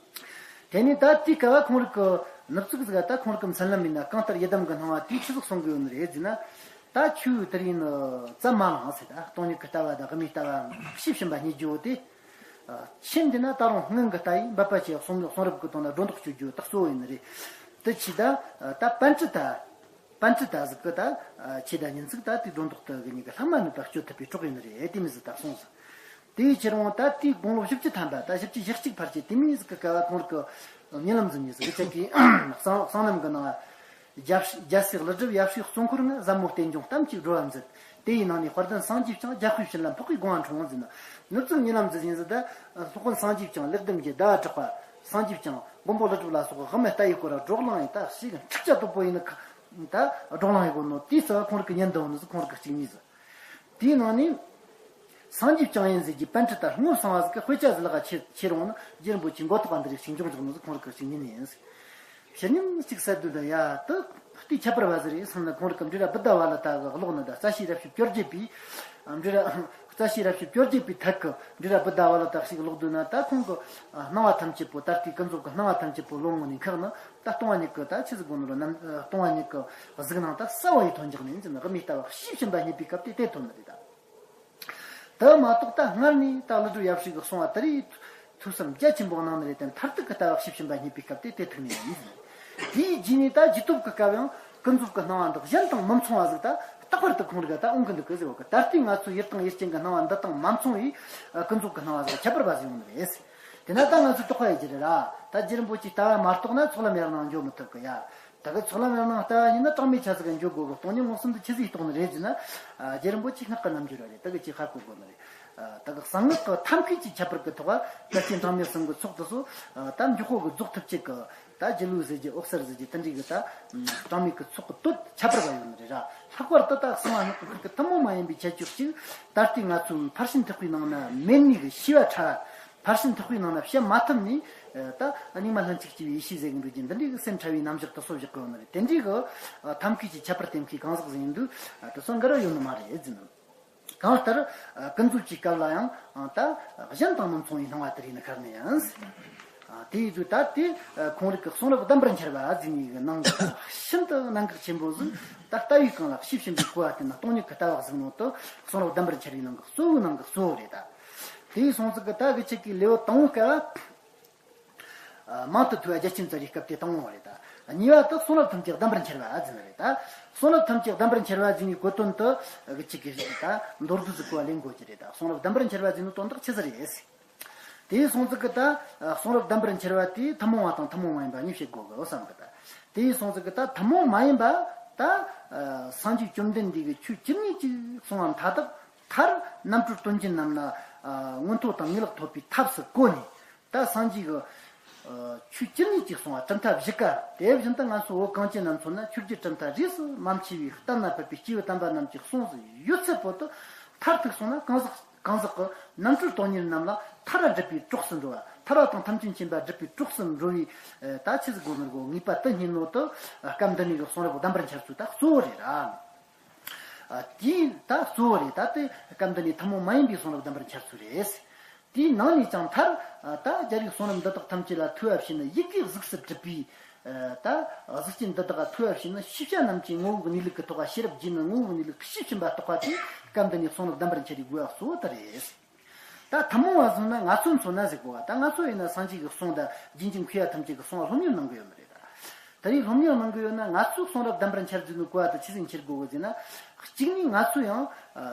དེ་ནས་ད་དེའི་སྐབས་ཁོང་རིགས་ཀྱི་ནུབ་ཚུགས་ཟིག་ད་ཁོང་རིགས་ཀྱི་མཚན་ལམ་ཡིན་ན། གང་ལྟར་ཡི་དམ་གྱི་སྣང་བ་དེས་ཆི་ཟིག་གསུང་གི་ཡོད་ནི་རེད་ཟེར་ན། ད་ཆོས་དེ་རིང་ནི་ཙམ་མ་ལངས་ཟེར། ད་སྟོང་ཉིད་ཀྱི་ལྟ་བ་དང་དབུ་མའི་ལྟ་བ་ཕྱི་ཕྱིན་པ་གཉིས་བརྗོད་དེ། ཕྱིན་འདི་ན་ད་རུང་སྔོན་གྱི་ལྟ་བའི་འབད་པ་ཆེ་གསུང་གསུང་རབ་ཀྱི་དོན་ལ་སྒྲོ་འདོགས་གཅོད་རྒྱུ་ད་གཙོ་བོ་ཡིན་ནི་རེད། དེ་ཆི་ད་ད་པཎྜི་ཏ། པཎྜི་ཏ་ཟིག་གི་ད་ཆི་ད་ཉིན་ཟིག་ད་དེ་སྒྲོ་འདོགས་དེ་གི་གཉིས་ཀ་ལྷག་མ་མེད་པ་གཅོད་ཐུབ་པའི་གྲོགས་ཡིན་ནི་རེད། དེ་མི་ཟིག་ད་གསུངས་ཟིག་དེའི་ཕྱིར་འོང་ད་དེའི་དགུང་ལོ་བཞི་བཅུ་ཐམ་པ་ད་བཞི་བཅུ་ཞེ་གཅིག་ཕལ་ཆེར་དེ་མི་ཟིག་གི་སྐབས་ཁོང་རིག་གི་རྨི་ལམ་ཟིག་ཉིན་ཟིག་གི་ཆ་གི་གསང་གསང་ལམ་གི་ནང་རྒྱལ་རྒྱལ་སྲས་ཀླུ་སྒྲུབ་ཡབ་སྲས་གཙོ་འཁོར་ལྔ་ཟབ་མོ་རྟེན་འབྱུང་གཏམ་གཅིག་སྒྲོལ་བ་མཛད། དེ་ཡི་ནང་ནས་དཔལ་ལྡན་སངས་རྒྱས་བསྐྱངས་རྒྱལ་པོའི་བྱིན་རླབས་འཕགས་པའི་དགོངས་པ་འཁྲུངས་ཟིན་ན། ནུབ་ཚུགས་རྨི་ལམ་ཟིག་ཡིན་ཟིག་ད་སློབ་དཔོན་སངས་རྒྱས་བསྐྱངས་ལེགས་ལྡན་གྱི་ཟླ་བ་གྲགས་པ་སངས་རྒྱས་བསྐྱངས་མགོན་པོ་ཀླུ་སྒྲུབ་ལ་སོགས་པའི་དབུ་མའི་ལྟ་བའི་སྐོར་ལ་བགྲོ་གླེང་ཡིན་ད་ཞིག་འཁྲིག་ཆ་དོད་པོ་ཡིན་ནི་ད་བགྲོ་གླེང་ཡིན་གོ་ནོ་དེའི་རྩ་བ་ཁོང་རིག་གི་ཉན་འདུག་ནི་ཟིག་ཁོང་རིག་གི་གཅིག་གཉིས་ཟིག་དེའི་ནང་ནས། སངས་རྒྱས་བསྐྱངས་ཡིན་ཟེར་གྱི་པཎྜི་ཏ་སྔོ་བསང་བ་ཟིག་གི་དཔེ་ཆ་ཟིག་ལག་ཁྱེར་ཁྱེར་འོང་ན་རྗེ་རིན་པོ་ཆེ་མགོ་ཐོག་ག་འདི་རིགས་ཤིག་འབྱུང་འཇོག་ནོ་ཟིག་ཁོང་རིག་གི་ཤིག་ཉིན་ཡིན་ཟིག་ཕྱི་ཉིན་གཅིག་གསལ་དུས་ད་ཡ་ད་དེ་ཁྱད་པར་བ་ཟིག་རེད་བསམ་ན། ཁོང་རིག་གི་འབྲི་ར་བུདྡྷ་བ་ལ་ཏ་གི་ཀློག་ནི་ད་རྩ་ཤེས་རབ་ཞིབ་བཅོ་བརྒྱད་པའི་འབྲི་ར་རྩ་ཤེས་རབ་ཞིབ་བཅོ་བརྒྱད་པའི་ཐད་གི་འབྲི་ར་བུདྡྷ་བ་ལ་ཏ་ཞིག་ཀློག་དུས་ན་ད་ཁོང་གི་སྣང་བ་ཐམས་ཅད་པོ་ད་ལྟའི་ཀུན་རྫོབ་ཀྱི་སྣང་བ་ཐམས་ཅད་པོ་ལོ་ངོ་ནས་འཁག་ན་ད་སྟོང་བ་ཉིད་ཀྱི་ད་ཆི་ཟིག་དགོས་ནོ་ར་རྣམ་སྟོང་བ་ཉིད་ཀྱི་གཟུགས་སྣང་ད་གསལ་བ་ཡི་ཐོན་འཇགས་ནས་འཛིན་དབུ་མའི་ལྟ་བ་ཕྱི་ཕྱིན་པ་རྙེད་པའི་སྐབས་དེ་དེ་ཐོན་ནི་རེད་ད། དེ་མ་གཏོགས་ད་སྔར་ནས་ད་ཀླུ་སྒྲུབ་ཡབ་སྲས་ཀྱིས་གསུངས་པ་དེ་རིགས་ཐོས་བསམ་རྒྱ་ཆེན་པོ་གནང་ནི་རེད་དེ། མཐར་ཐུག་གི་ལྟ་བ་ཕྱི་ཕྱིན་པ་རྙེད་པའི་སྐབས་དེ་དེ་ཐུག་ནས་ཡིན། དེའི་རྗེས་ནས་ད་རྗེས་ཐོབ་ཀྱི་སྐབས་ཡང་ཀུན་རྫོབ་ཀྱི་སྣང་བ་འདི་གཞན་དང་མི་མཚུངས་པ་ཟིག་ད་རྟག་པར་དུ་ཁོང་རིག་ད་འོང་གི་འདུག་གི་ཟེར་བ་གི། ད་ལྟའི་ང་ཚོའི་ཡུལ་དང་ཡུལ་ཅན་གྱི་སྣང་བ་འདི་དང་མ་མཚུངས་པའི་ཀུན་རྫོབ་ཀྱི་སྣང་བ་ཟིག་ཁྱད་པར་བ་ཟིག་ཡོང་ནི་རེད། དེ་ན་ད་ང་ཚོས་རྟོགས་པ་ཡི་རྒྱུ་རེད་ར། ད་རྗེ་རིན་པོ་ཆེའི་ལྟ་བ་མ་རྟོགས་ན་ཚོགས་ལམ་ཡར་ལངས་འགྱོ་མི་ཐུབ་གི་ཡ། ད་གི་ཚོགས་ལམ་ཡར་ལངས་ལྟ་བ་ཡིན་ན་གྲངས་མེད་ཆ་ཟིག་གི་འགྱོ་དགོས་གི། སྟོང་ཉིད་མངོན་སུམ་དུ་ཆི་ཟིག་རྟོགས་ནི་རེད་ཟེར་ན། ཨ། རྗེ་རིན་པོ་ཆེའི་སྔགས་ཀྱི་རྣལ་འབྱོར་བ་རེད། ད་གི་ཆི་ཧ་གོ་དགོས་ནི་རེད། ཨ། ད་གི་གསང་སྔགས་ཀྱི་ཐབས་མཁས་ཀྱི་ཁྱད་པར་གྱི་ཐོག་ད་ལྟའི་གྲངས་མེད་གསུམ་གྱི་ཚོགས་དེ་ཚོ། ཨ། ད་མགྱོགས་པོ་གི་རྫོགས་ཐུབ་ཅིག་གི། ད་རྗེ་ལུས་ཟེར་རྒྱུ་འོད་གསལ་ཟེར་རྒྱུ་དེ་འདྲའི་གི་ད་གྲངས་མེད་ཀྱི་ཚོགས་ཀྱི་དོད་ཁྱད་པར་བ་ཡོད་ནི་རེད་ར། ལྷག་པར་དུ་ད་གསང་བ་སྔགས་ཀྱི་ཁུར་གི་ཐུན་མོང་མ་ཡིན་པའི་ཁྱད་ཆོས་གཅིག་ད་ལྟའི་ང་ཚོའི་ཕར་ཕྱིན་ཐེག་པའི་ནང་ན་མེད་ནི་གི་ཤེས་པ་ཕྲ། ཕར་ཕྱིན་ཐེག་པའི་ནང་ན་བཤད་མ་ཐུབ་ནས། ད་རྙིང་མ་ལྷན་ཅིག་སྐྱེས་པའི་ཡེ་ཤེས་ཟེར་གི་འདུག་རྒྱུ་འདི་འདྲའི་གི་སེམས་ཕྲ་བའི་རྣམ་གཞག་དེ་ཚོ་བཞག་གི་ཡོད་ནི་རེད། དེ་འདྲའི་གི་ཐབས་མཁས་ཀྱི་ཁྱད་པར་དེ་མཁས་གང་ཟག་ཟིག་ཡིན་དུས་དེ་ཚོ་འགལ་བ་ཡོད་ནི་མ་རེད་ཟེར་ནི། གང་ལྟར་ཀུན་རྫོབ་ཀྱི་སྐབས་ལ་ཡང་ད་གཞན་དང་མི་མཚུངས་པའི་སྣང་བ་དེ་རེད་ནི་ཁར་ནི་ཡང་། དེ་ཡིན་དུས་ད་དེ་ཁོང་རིག་གི་གསུང་རབ་གདམས་པར་འཆར་བ་ཟེར་ནི་གི་ནང་གི་ཤིན་ཏུ་གནད་འགག་ཆེན་པོ་ཟིག་ད་ལྟ་བའི་སྒང་ལ་ཕྱི་ཕྱིན་པའི་གོ་བ་བསྟན་ན་སྟོང་ཉིད་ཀྱི་ལྟ་བ་ཟིག་ནང་དུ་གསུང་རབ་གདམས་པར་འཆར་བའི་ནང་གི་གཙོ་བོའི་ནང་གི་གཙོ་བོ་རེད་ད། དེའི་སོང་ཙིག་གི་ད་གི་ཆེད་ཀྱི་ལེའུ་དང་པོའི་སྐབས། ཨ། མང་དུ་ཐོས་པ་རྒྱ་ཆེན་ཙཱ་རིའི་སྐབས་དེ་དང་པོ་རེད་ད། གཉིས་པ་དེ་གསུང་རབ་ཐམས་ཅད་གདམས་པར་འཆར་བ་ཟེར་ནི་རེད་ད། གསུང་རབ་ཐམས་ཅད་གདམས་པར་འཆར་བ་ཟེར་ནི་གོ་དོན་དེ་གི་ཅིག་གི་ད་མདོར་བསྡུས་སུ་གོ་བ་ལེན་དགོས་ཀྱི་རེད་ད། གསུང་རབ་གདམས་པར་འཆར་བ་ཟེར་ནི་དོན་དག་ཆི་ཟིག་རེད། དེའི་སོང་ཙིག་གི་ད་གསུང་རབ་གདམས་པར་འཆར་བ་དེ་ཐུན་མོང་བ་དང་ཐུན་མོང་མ་ཡིན་པ་གཉིས་བཤད་དགོས་གི་བསམ་གི་ད། དེའི་སོང་ཙིག་གི་ད་ཐུན་མོང་མ་ཡིན་པ་ད་སངས་རྒྱས་བཅོམ་ལྡན་འདས་ཀྱིས་ཆོས་ཇི་སྙེད་ཅིག་གསུངས་པ་མཐའ་དག་མཐར་རྣམ་གྲོལ་སྟོན་གྱིན་རྣམས་ལ་མངོན་མཐོ་དང་ངེས་ལེགས་ཐོབ་པའི་ཐབས་སུ་བཀོད་ནས། ད་སངས་རྒྱས་ཀྱིས་ཆོས་ཇི་སྙེད་ཅིག་གསུངས་པ་གྲུབ་མཐའ་བཞི་ཀ་དེ་བཞིན་དུ་ང་ཚོ་བོད་གངས་ཅན་ན་མཚོན་ན་ཆོས་བརྒྱུད་གྲུབ་མཐའ་རིས་སུ་མ་ཆད་པའི་གཏན་ལ་ཕབ་པའི་སྐྱེས་བུ་དམ་པ་རྣམས་ཀྱི་གསུང་ཟིག་ཡོད་ཚད་པོ་དེ་མཐར་ཐུག་སོང་ན་གང་ཟག་གང་ཟག་གི་རྣམ་གྲོལ་སྟོང་ཉིད་རྣམས་ལ་མཐར་སྒྲུབ་པའི་གྲོགས་སུ་འགྲོ་བ། ཐར་པ་དང་ཐམས་ཅད་མཁྱེན་པ་སྒྲུབ་པའི་གྲོགས་སུ་འགྲོ་བའི་ད་ཆི་ཟིག་དགོས་ནོ་གོ་ངེས་པ་དེ་རྙེད་ནོ་དེ་སྐབས་འདི་ནས་གི་གསུང་རབ་གདམས་པར་འཆར་ཚུལ་ད་གཙོ་བོ་རེད་ར། ཨ། དེ་ད་གཙོ་བོ་རེད། ད་དེ་སྐབས་འདི་ནས་ཐུན་མོང་མ་ཡིན་པའི་གསུང་རབ་གདམས་པར་འཆར་ཚུལ་རེད། དེའི་ནང་ནས་ཀྱང་མཐར་ད་རྒྱལ་བའི་གསུང་རབ་འདི་དག་ཐམས་ཅད་ལ་ཐོས་པ་བྱས་ན་ཡི་གེ་གཟུགས་སུ་གྲུབ་པའི་ད་གཟུགས་ཅན་འདི་དག་ལ་ཐོས་པ་བྱས་ན་ཤེས་བྱ་རྣམས་ཀྱི་ངོ་བོ་གི་གནས་ལུགས་ཀྱི་ཐོག་ཤེས་རབ་རྒྱས་ནས་ངོ་བོ་གི་གནས་ལུགས་ཤེས་བཞིན་པ་རྟོགས་པ་དེ་སྐབས་འདི་ནས་གསུང་རབ་གདམས་པར་འཆར་བའི་དགོས་པ་གཙོ་བོ་དེ་རེད། ད་ཐུན་མོང་བ་བཟུང་ན་ང་ཚོ་མཚོན་ན་ཟེར་དགོས་པ། ད་ང་ཚོ་ཡིན་ན་སངས་རྒྱས་ཀྱི་གསུང་དང་རྗེས་འཇུག་མཁས་པ་ཐམས་ཅད་ཀྱི་གསུང་བ་སློབ་གཉེར་གནང་གི་ཡོད་མ་རེད་ད། དེ་རིང་སློབ་གཉེར་གནང་གི་ཡོད་ན་ང་ཚོས་གསུང་རབ་གདམས་པར་འཆར་རྒྱུ་ནི་གོ་བ་དེ་ཆི་ཟིག་འཆར་དགོས་གི་ཟེར་ན། གཅིག་ནི་ང་ཚོས་ཡང་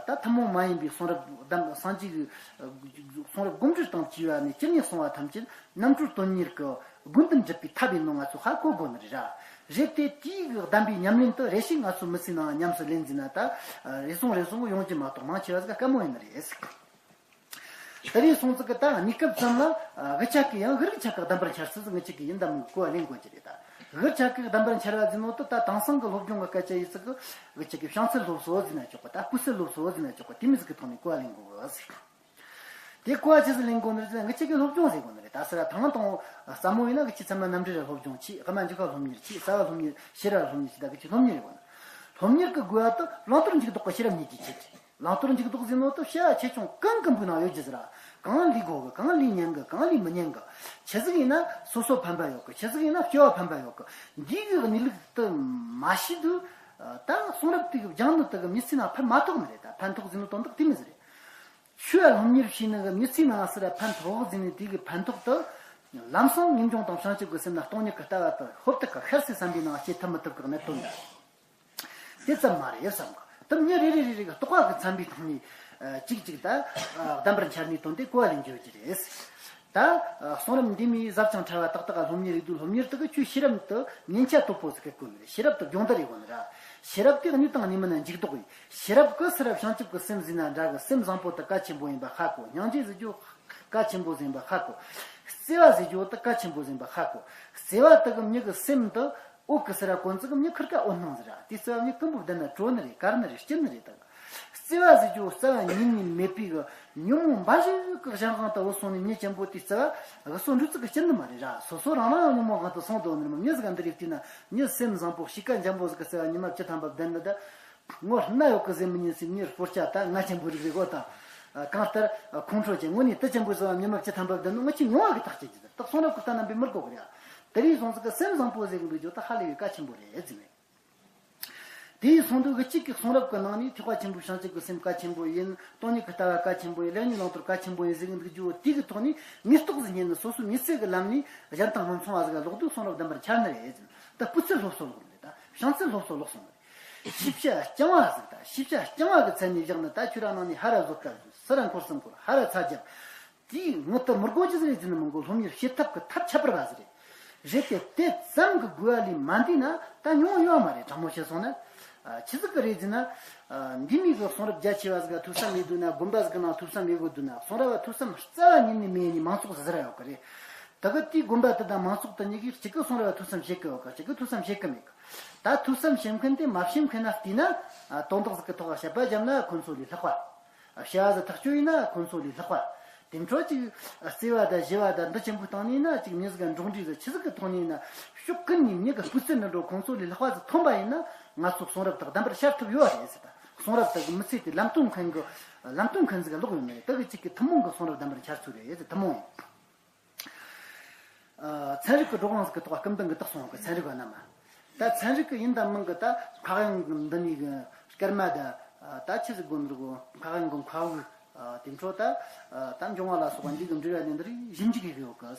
ད་ཐུན་མོང་མ་ཡིན་པའི་གསུང་རབ་གདམས་སངས་རྒྱས་ཀྱི་གསུང་རབ་སྒོམ་སྒྲུབ་དང་བཅས་པ་ནས་ཅི་ནས་གསུང་བ་ཐམས་ཅད་རྣམ་གྲོལ་དོན་གཉེར་གྱི་སྒོམ་དོན་སྒྲུབ་པའི་ཐབས་ཡིན་ནོ་ང་ཚོས་ཧ་གོ་དགོས་ནི་རེད་ར། རེད་དེ་དེའི་གདམས་པའི་ཉམས་ལེན་དེ་རེ་ཞིག་ང་ཚོའི་མི་ཚེའི་ནང་ཉམས་སུ་ལེན་ཟིན་ན་ད་རེ་ཟུང་རེ་ཟུང་ཡོང་རྒྱུ་མ་གཏོགས་མང་ཆེ་བ་ཟིག་དཀའ་མོ་ཡིན་ནི་རེད། དེ་རིང་སོང་ཙིག་གི་ད་གནས་སྐབས་ཙམ་ལ་ཨ་གི་ཆ་གི་ཡང་གི་རིགས་ཆ་གི་གདམས་པར་འཆར་ཚུལ་ཟིག་ངི་ཆ་གི་ཡིན་ད་མིན་གི་གོ་བ་ལེན་དགོས་ཀྱི་རེད་ད། གི་ཆ་གི་གདམས་པར་འཆར་བ་ཟིན་ནོ་དེ་ད་དེང་སང་གི་སློབ་སྦྱོང་གི་སྐད་ཆ་ཡིན་ཙིག་གི་གི་ཆ་གི་བྱང་ཚད་སློབ་གསོ་ཟིན་ན་ཆོག་གི། ད་སྐུལ་སྲོལ་སློབ་གསོ་ཟིན་ན་ཆོག་གི། དེ་མི་ཟིག་གི་ཐོག་ནས་གོ་བ་ལེན་དགོས་གི་ཟིག་དེ་གོ་བ་ཆི་ཟིག་ལེན་དགོས་ནི་རེད་ཟེར་ན་ངི་ཆ་གི་སློབ་སྦྱོང་ཟེར་དགོས་ནི་རེད། ད་ཟེར་བ་དང་དང་ཟབ་མོ་ཡིན་ན་གི་ཆི་ཚང་མ་རྣམ་འགྲེལ་ར་སློབ་སྦྱོང་ཆི། དབུ་མ་འཇུག་པ་སློབ་གཉེར་ཆི། རྩ་བ་སློབ་གཉེར། ཤེས་རབ་སློབ་གཉེར་ཆི། ད་གི་ཆི་སློབ་གཉེར་ཡོད་གོ་ན། སློབ་གཉེར་གི་དགོས་པ་དེ་བླང་དོར་འཇུག་ལྡོག་གི་ཤེས་རབ་གཉིས་ཀྱི་ཆེད་དུ། བླང་དོར་འཇུག་ལྡོག་ཟེར་ནོ་དེ་བྱ་བ་ཆེ་ཆུང་གང་གི་འབུག་ན་ཡོད་རྒྱུ་ཟེར་ར། གང་ལས་དགོས་གི། གང་ལས་ཉན་གི། གང་ལས་མི་ཉན་གི། ཆི་ཟིག་ཡིན་ན་སོ་སོ་ཕན་པ་ཡོད་གི། ཆི་ཟིག་ཡིན་ན་སྐྱེ་བ་ཕན་པ་ཡོད་གི། འདི་གི་གནས་ལུགས་དེ་མ་ཤེས་དུས་ ད་གསུང་རབ་དེ་གི་སྦྱང་ནི་དེ་གི་མི་ཚེ་ནང་ཕན་མ་ཐོགས་ནི་རེད། ད་ཕན་ཐོགས་ཟེར་ནི་དོན་དག་དེ་མི་ཟེར་རེད། ཆོས་ལ་སློབ་གཉེར་བྱས་ནི་གི་མི་ཚེ་ནང་ཟེར་ར་ཕན་ཐོགས་ཟེར་ནི་དེ་གི་ཕན་ཐོགས་དེ་ལམ་སང་ངེས་འབྱུང་དང་བྱང་ཆུབ་ཀྱི་སེམས་ལ་སྟོང་ཉིད་ཀྱི་ལྟ་བ་དེ་ཧོབ་ཏེ་གི་ཤར་སའི་བསམ་པའི་ནང་སྐྱེ་ཐུབ་མི་ཐུབ་ཀྱི་གནད་དོན་འདྲ། དེ་ཙམ་མ་རེད་བསམ་གི། དེ་མི་རེ་རེ་རེ་རེ་གི་རྟོག་པ་གི་འཚམ་པའི་ཐོག་ནས་ཨ་གཅིག་གཅིག་ད་ཨ་གདམས་པར་འཆར་ནས་དོན་དེ་གོ་བ་ལེན་རྒྱུ་ཡོད་ཀྱི་རེད། ད་ཨ་གསུང་རབ་འདི་མིའི་ཟབ་ཅིང་ཕྲ་བ་ཏག་ཏག་སློབ་གཉེར་ཡིག་དུས་སློབ་གཉེར་དེ་གི་ཆོས་ཤེས་རབ་ཏུ་ཉན་ཆ་དོད་པོ་ཟིག་གི་དགོས་ནི་རེད། ཤེས་རབ་ཏུ་སྦྱོང་བརྡར་ཡེད་དགོས་ནི་ར། ཤེས་རབ་དེ་གཉིད་དང་གཉིད་མིན་ན་འཇུག་ལྡོག་ཡིན། ཤེས་རབ་ཀྱི་ཟེར་རབ་བྱང་ཆུབ་ཀྱི་སེམས་ཟིན་ན་འདྲ་གི། སེམས་བཟང་པོ་དེ་གལ་ཆེན་པོ་ཡིན་པ་ཧ་གོ། སྙིང་རྗེ་ཟེར་རྒྱུ་གལ་ཆེན་པོ་ཟིག་ཡིན་པ་ཧ་གོ། བརྩེ་བ་ཟེར་རྒྱུ་དེ་གལ་ཆེན་པོ་ཟིག་ཡིན་པ་ཧ་གོ། བརྩེ་བ་དེ་གི་མྱི་གི་སེམས་དེ། འོད་ཀྱི་ཟེར་ར་གོ་འཛུགས་མྱི་ཁིར་ཀ་འོད་སྣང་ཟེར་ར། དེ་བརྩེ་བ་མྱི་ཀུན་པོ་བསྡད་ན་གྲོལ་ནི་རེད། དཀར་ནི་རེད། སྐྱིད་ནི་རེད་ད། བརྩེ་བ་ཟེར་རྒྱུ་རྩ་བ་ཉིད་ནས་མེད་པའི་གི་ཉོན་མོངས་འབའ་ཞིག་གི་གཞན་དབང་དུ་བུད་སོང་ནས་མྱི་ཆེན་པོ་དེའི་བརྩེ་བ་གི་སོ་འགྲོ་ཚུགས་གི་སྐྱིད་ནི་མ་རེད་ར། སོ་སོ་རང་རང་ཉོན་མོངས་དབང་དུ་སོང་དོ་ནི་རེད་མོ། མྱི་ཟིག་ག་འདི་རིགས་བལྟས་ན་མྱི་སེམས་བཟང་པོ་གཤིས་ཀ་འཇམ་པོ་ཟིག་གི་བརྩེ་བ་ཉི་མ་བཅུ་ཐམ་པ་བསྡད་ནི་ད། ངོ་སྣ་ཡོད་གི་ཟེར་མི་ཉན་སྲིད་མྱི་སྤོར་ཆ་ད་ང་ཆེན་པོ་རིག་རིག་གོ་དང་། གང་ལྟར་ཁོང་ཁྲོ་ཅན་དངོས་གནས་དུ་ཆེན་པོ་བཟོ་བ་ཉི་མ་བཅུ་ཐམ་པ་བསྡད་ནི་ང་ཆེ་མྱོང་བ་གི་ཐག་བཅད་ཀྱི་ད། སོང་རབས་ཀྱི་ལྟ་ན་འབི་མི་དགོ་གི་རེད། དེ་རིང་སོང་ཟིག་གི་སེམས་བཟང་པོ་ཟེར་གི་འདུག་རྒྱུ་ད་ཧ་ལས་པའི་གལ་ཆེན་པོ་རེད་ཟེར་ནས། དེའི་སོང་དུས་གི་གཅིག་གི་གསུང་རབ་ཀྱི་ནང་ནས་ཐེག་པ་ཆེན་པོའི་བྱང་ཆུབ་ཀྱི་སེམས་གལ་ཆེན་པོ་ཡིན། སྟོང་ཉིད་ཀྱི་ལྟ་བ་གལ་ཆེན་པོ་ཡིན། ལེགས་ཉེས་བླང་དོར་གལ་ཆེན་པོ་ཡིན་ཟེར་གི་འདུག་རྒྱུ་དེ་གི་ཐོག་ནས་ངེས་རྟོགས་ཟིག་རྙེད་ནས་སོ་སོའི་མི་ཚེ་གི་ལམ་ནས་གཞན་དང་མི་མཚུངས་པ་ཟིག་ལ་ལོག་དུས་གསུང་རབ་བདེན་པར་འཆར་ནི་རེད་ཟེར། ད་སྤུས་ཚད་སློབ་གསོ་ལོག་ནི་རེད། ད་བྱང་ཚད་སློབ་གསོ་ལོག་སོང་ནི་རེད། ཤེས་བྱ་རྐྱང་བ་ཟིག་ད་ཤེས་བྱ་རྐྱང་བ་གི་ཚད་ནས་བཞག་ནི་ད་ཁྱོད་རང་ནང་ནས་ཧ་ར་བཟོ་ལྟ་ཟིག་སི་ར་འཁོར་སི་འཁོར་ཧ་ར་ཚ་རྒྱབ། དེའི་ངུ་ཏི་མི་དགོ་ཅི་ཟིག་རེད་ཟེར་ནི་མི་དགོ། སློབ་གཉེར་བྱེད་ཐབས་ཀྱི་ཐབས་ཁྱད་པར་བ་ཟིག་རེད། རེད་དེ་དེ་ཙམ་གྱི་དགོས་པ་ལས་མ་འདས་ན་ད་མྱོང་ཡོད་མ་རེད། དྲང་མོ་བཤད་སོང་ན། ཨ་ཆི་ཟིག་གི་རེད་ཟེར་ན། ཨ་འདི་མི་གི་གསུང་རབ་རྒྱ་ཆེ་བ་ཟིག་ག་ཐོས་བསམ་མེད་འདུག་ན། དགོན་པ་ཟིག་གི་ནང་ཐོས་བསམ་མེད་དགོས་འདུག་ན། གསུང་རབ་བ་ཐོས་བསམ་རྩ་བ་ཉིད་ནས་མེད་ནི་མང་ཚོགས་ཟིག་ཟེར་ཡོད་གི་རེད། ད་གི་དེའི་དགོན་པ་དེ་དང་མང་ཚོགས་དེ་གཉིས་ཀྱིས་གཅིག་གི་གསུང་རབ་བ་ཐོས་བསམ་བྱེད་གི་ཡོད་གི། གཅིག་གི་ཐོས་བསམ་བྱེད་གི་མེད་གི། ད་ཐོས་བསམ་བྱེད་མཁན་དེ་མ་བྱེད་མཁན་ན་བལྟས་ན། ཨ་དོན་དག་ཟིག་གི་ཐོག་བཤད་པ་བརྒྱབ་ན་ཁོང་ཚོ་ལས་ལྷག་པ། བྱ་བ་ཟིག་ཐག་གཅོད་ཡིན་ན་ཁོང་ཚོ་ལས་ལྷག་པ། དེ་འཕྲོ་ཅིག་བརྩེ་བ་དང་ཞི་བ་དང་འདི་ཆེན་པོའི་སྟེང་ནས་ན་ཅིག་མྱི་ཟིག་ག་འགྲོགས་འདྲིས་ཟིག་ཆི་ཟིག་གི་ཐོག་ནས་ན་ཕྱོགས་ཀུན་ནས་མྱི་གི་སྤུས་ཚད་འདྲ་འགྲོ་ཁོང་ཚོ་ལས་ལྷག་པ་ཟིག་ཐོན་པ་ཡིན་ན་ང་ཚོ་གསུང་རབ་དག་བདམས་པར་བྱ་ཐུབ་ཡོད་རེད་ཟེར། ད་གསུང་རབ་དག་གི་མི་ཚེ་དེ་ལམ་སྟོན་མཁན་གི་ལམ་སྟོན་མཁན་ཟིག་ག་ལོག་ཡོད་ནི་རེད། དེ་གི་གཅིག་གི་ཐུན་མོང་གི་གསུང་རབ་བདམས་པར་འཆར་ཚུལ་རེད་ཟེར། ཐུན་མོང་ཡིན། ཨ་ཚན་རིག་གི་བགྲོ་གླེང་ཟིག་གི་ཐོག་སྐུ་མདུན་གི་རྟགས་སོང་གི། ཚན་རིག་པ་རྣམས། ད་ཚན་རིག་གི་ཡིན་དང་མིན་གི་ད་འཕགས་ཡུལ་གི་འདི་ནས་གི་སྐར་མ་ད་ད་ཆི་ཟིག་དགོས་འདུག་གོ། འཕགས་ཡུལ་གི་མཁའ་དབུགས། ཨ་དེ་འཕྲོ་ད་ད་འབྱུང་བ་ལ་སོགས་པ་འདི་གི་འབྲེལ་བ་ནི་འདི་རིགས་ཞིབ་འཇུག་གི་ཡོད་གི།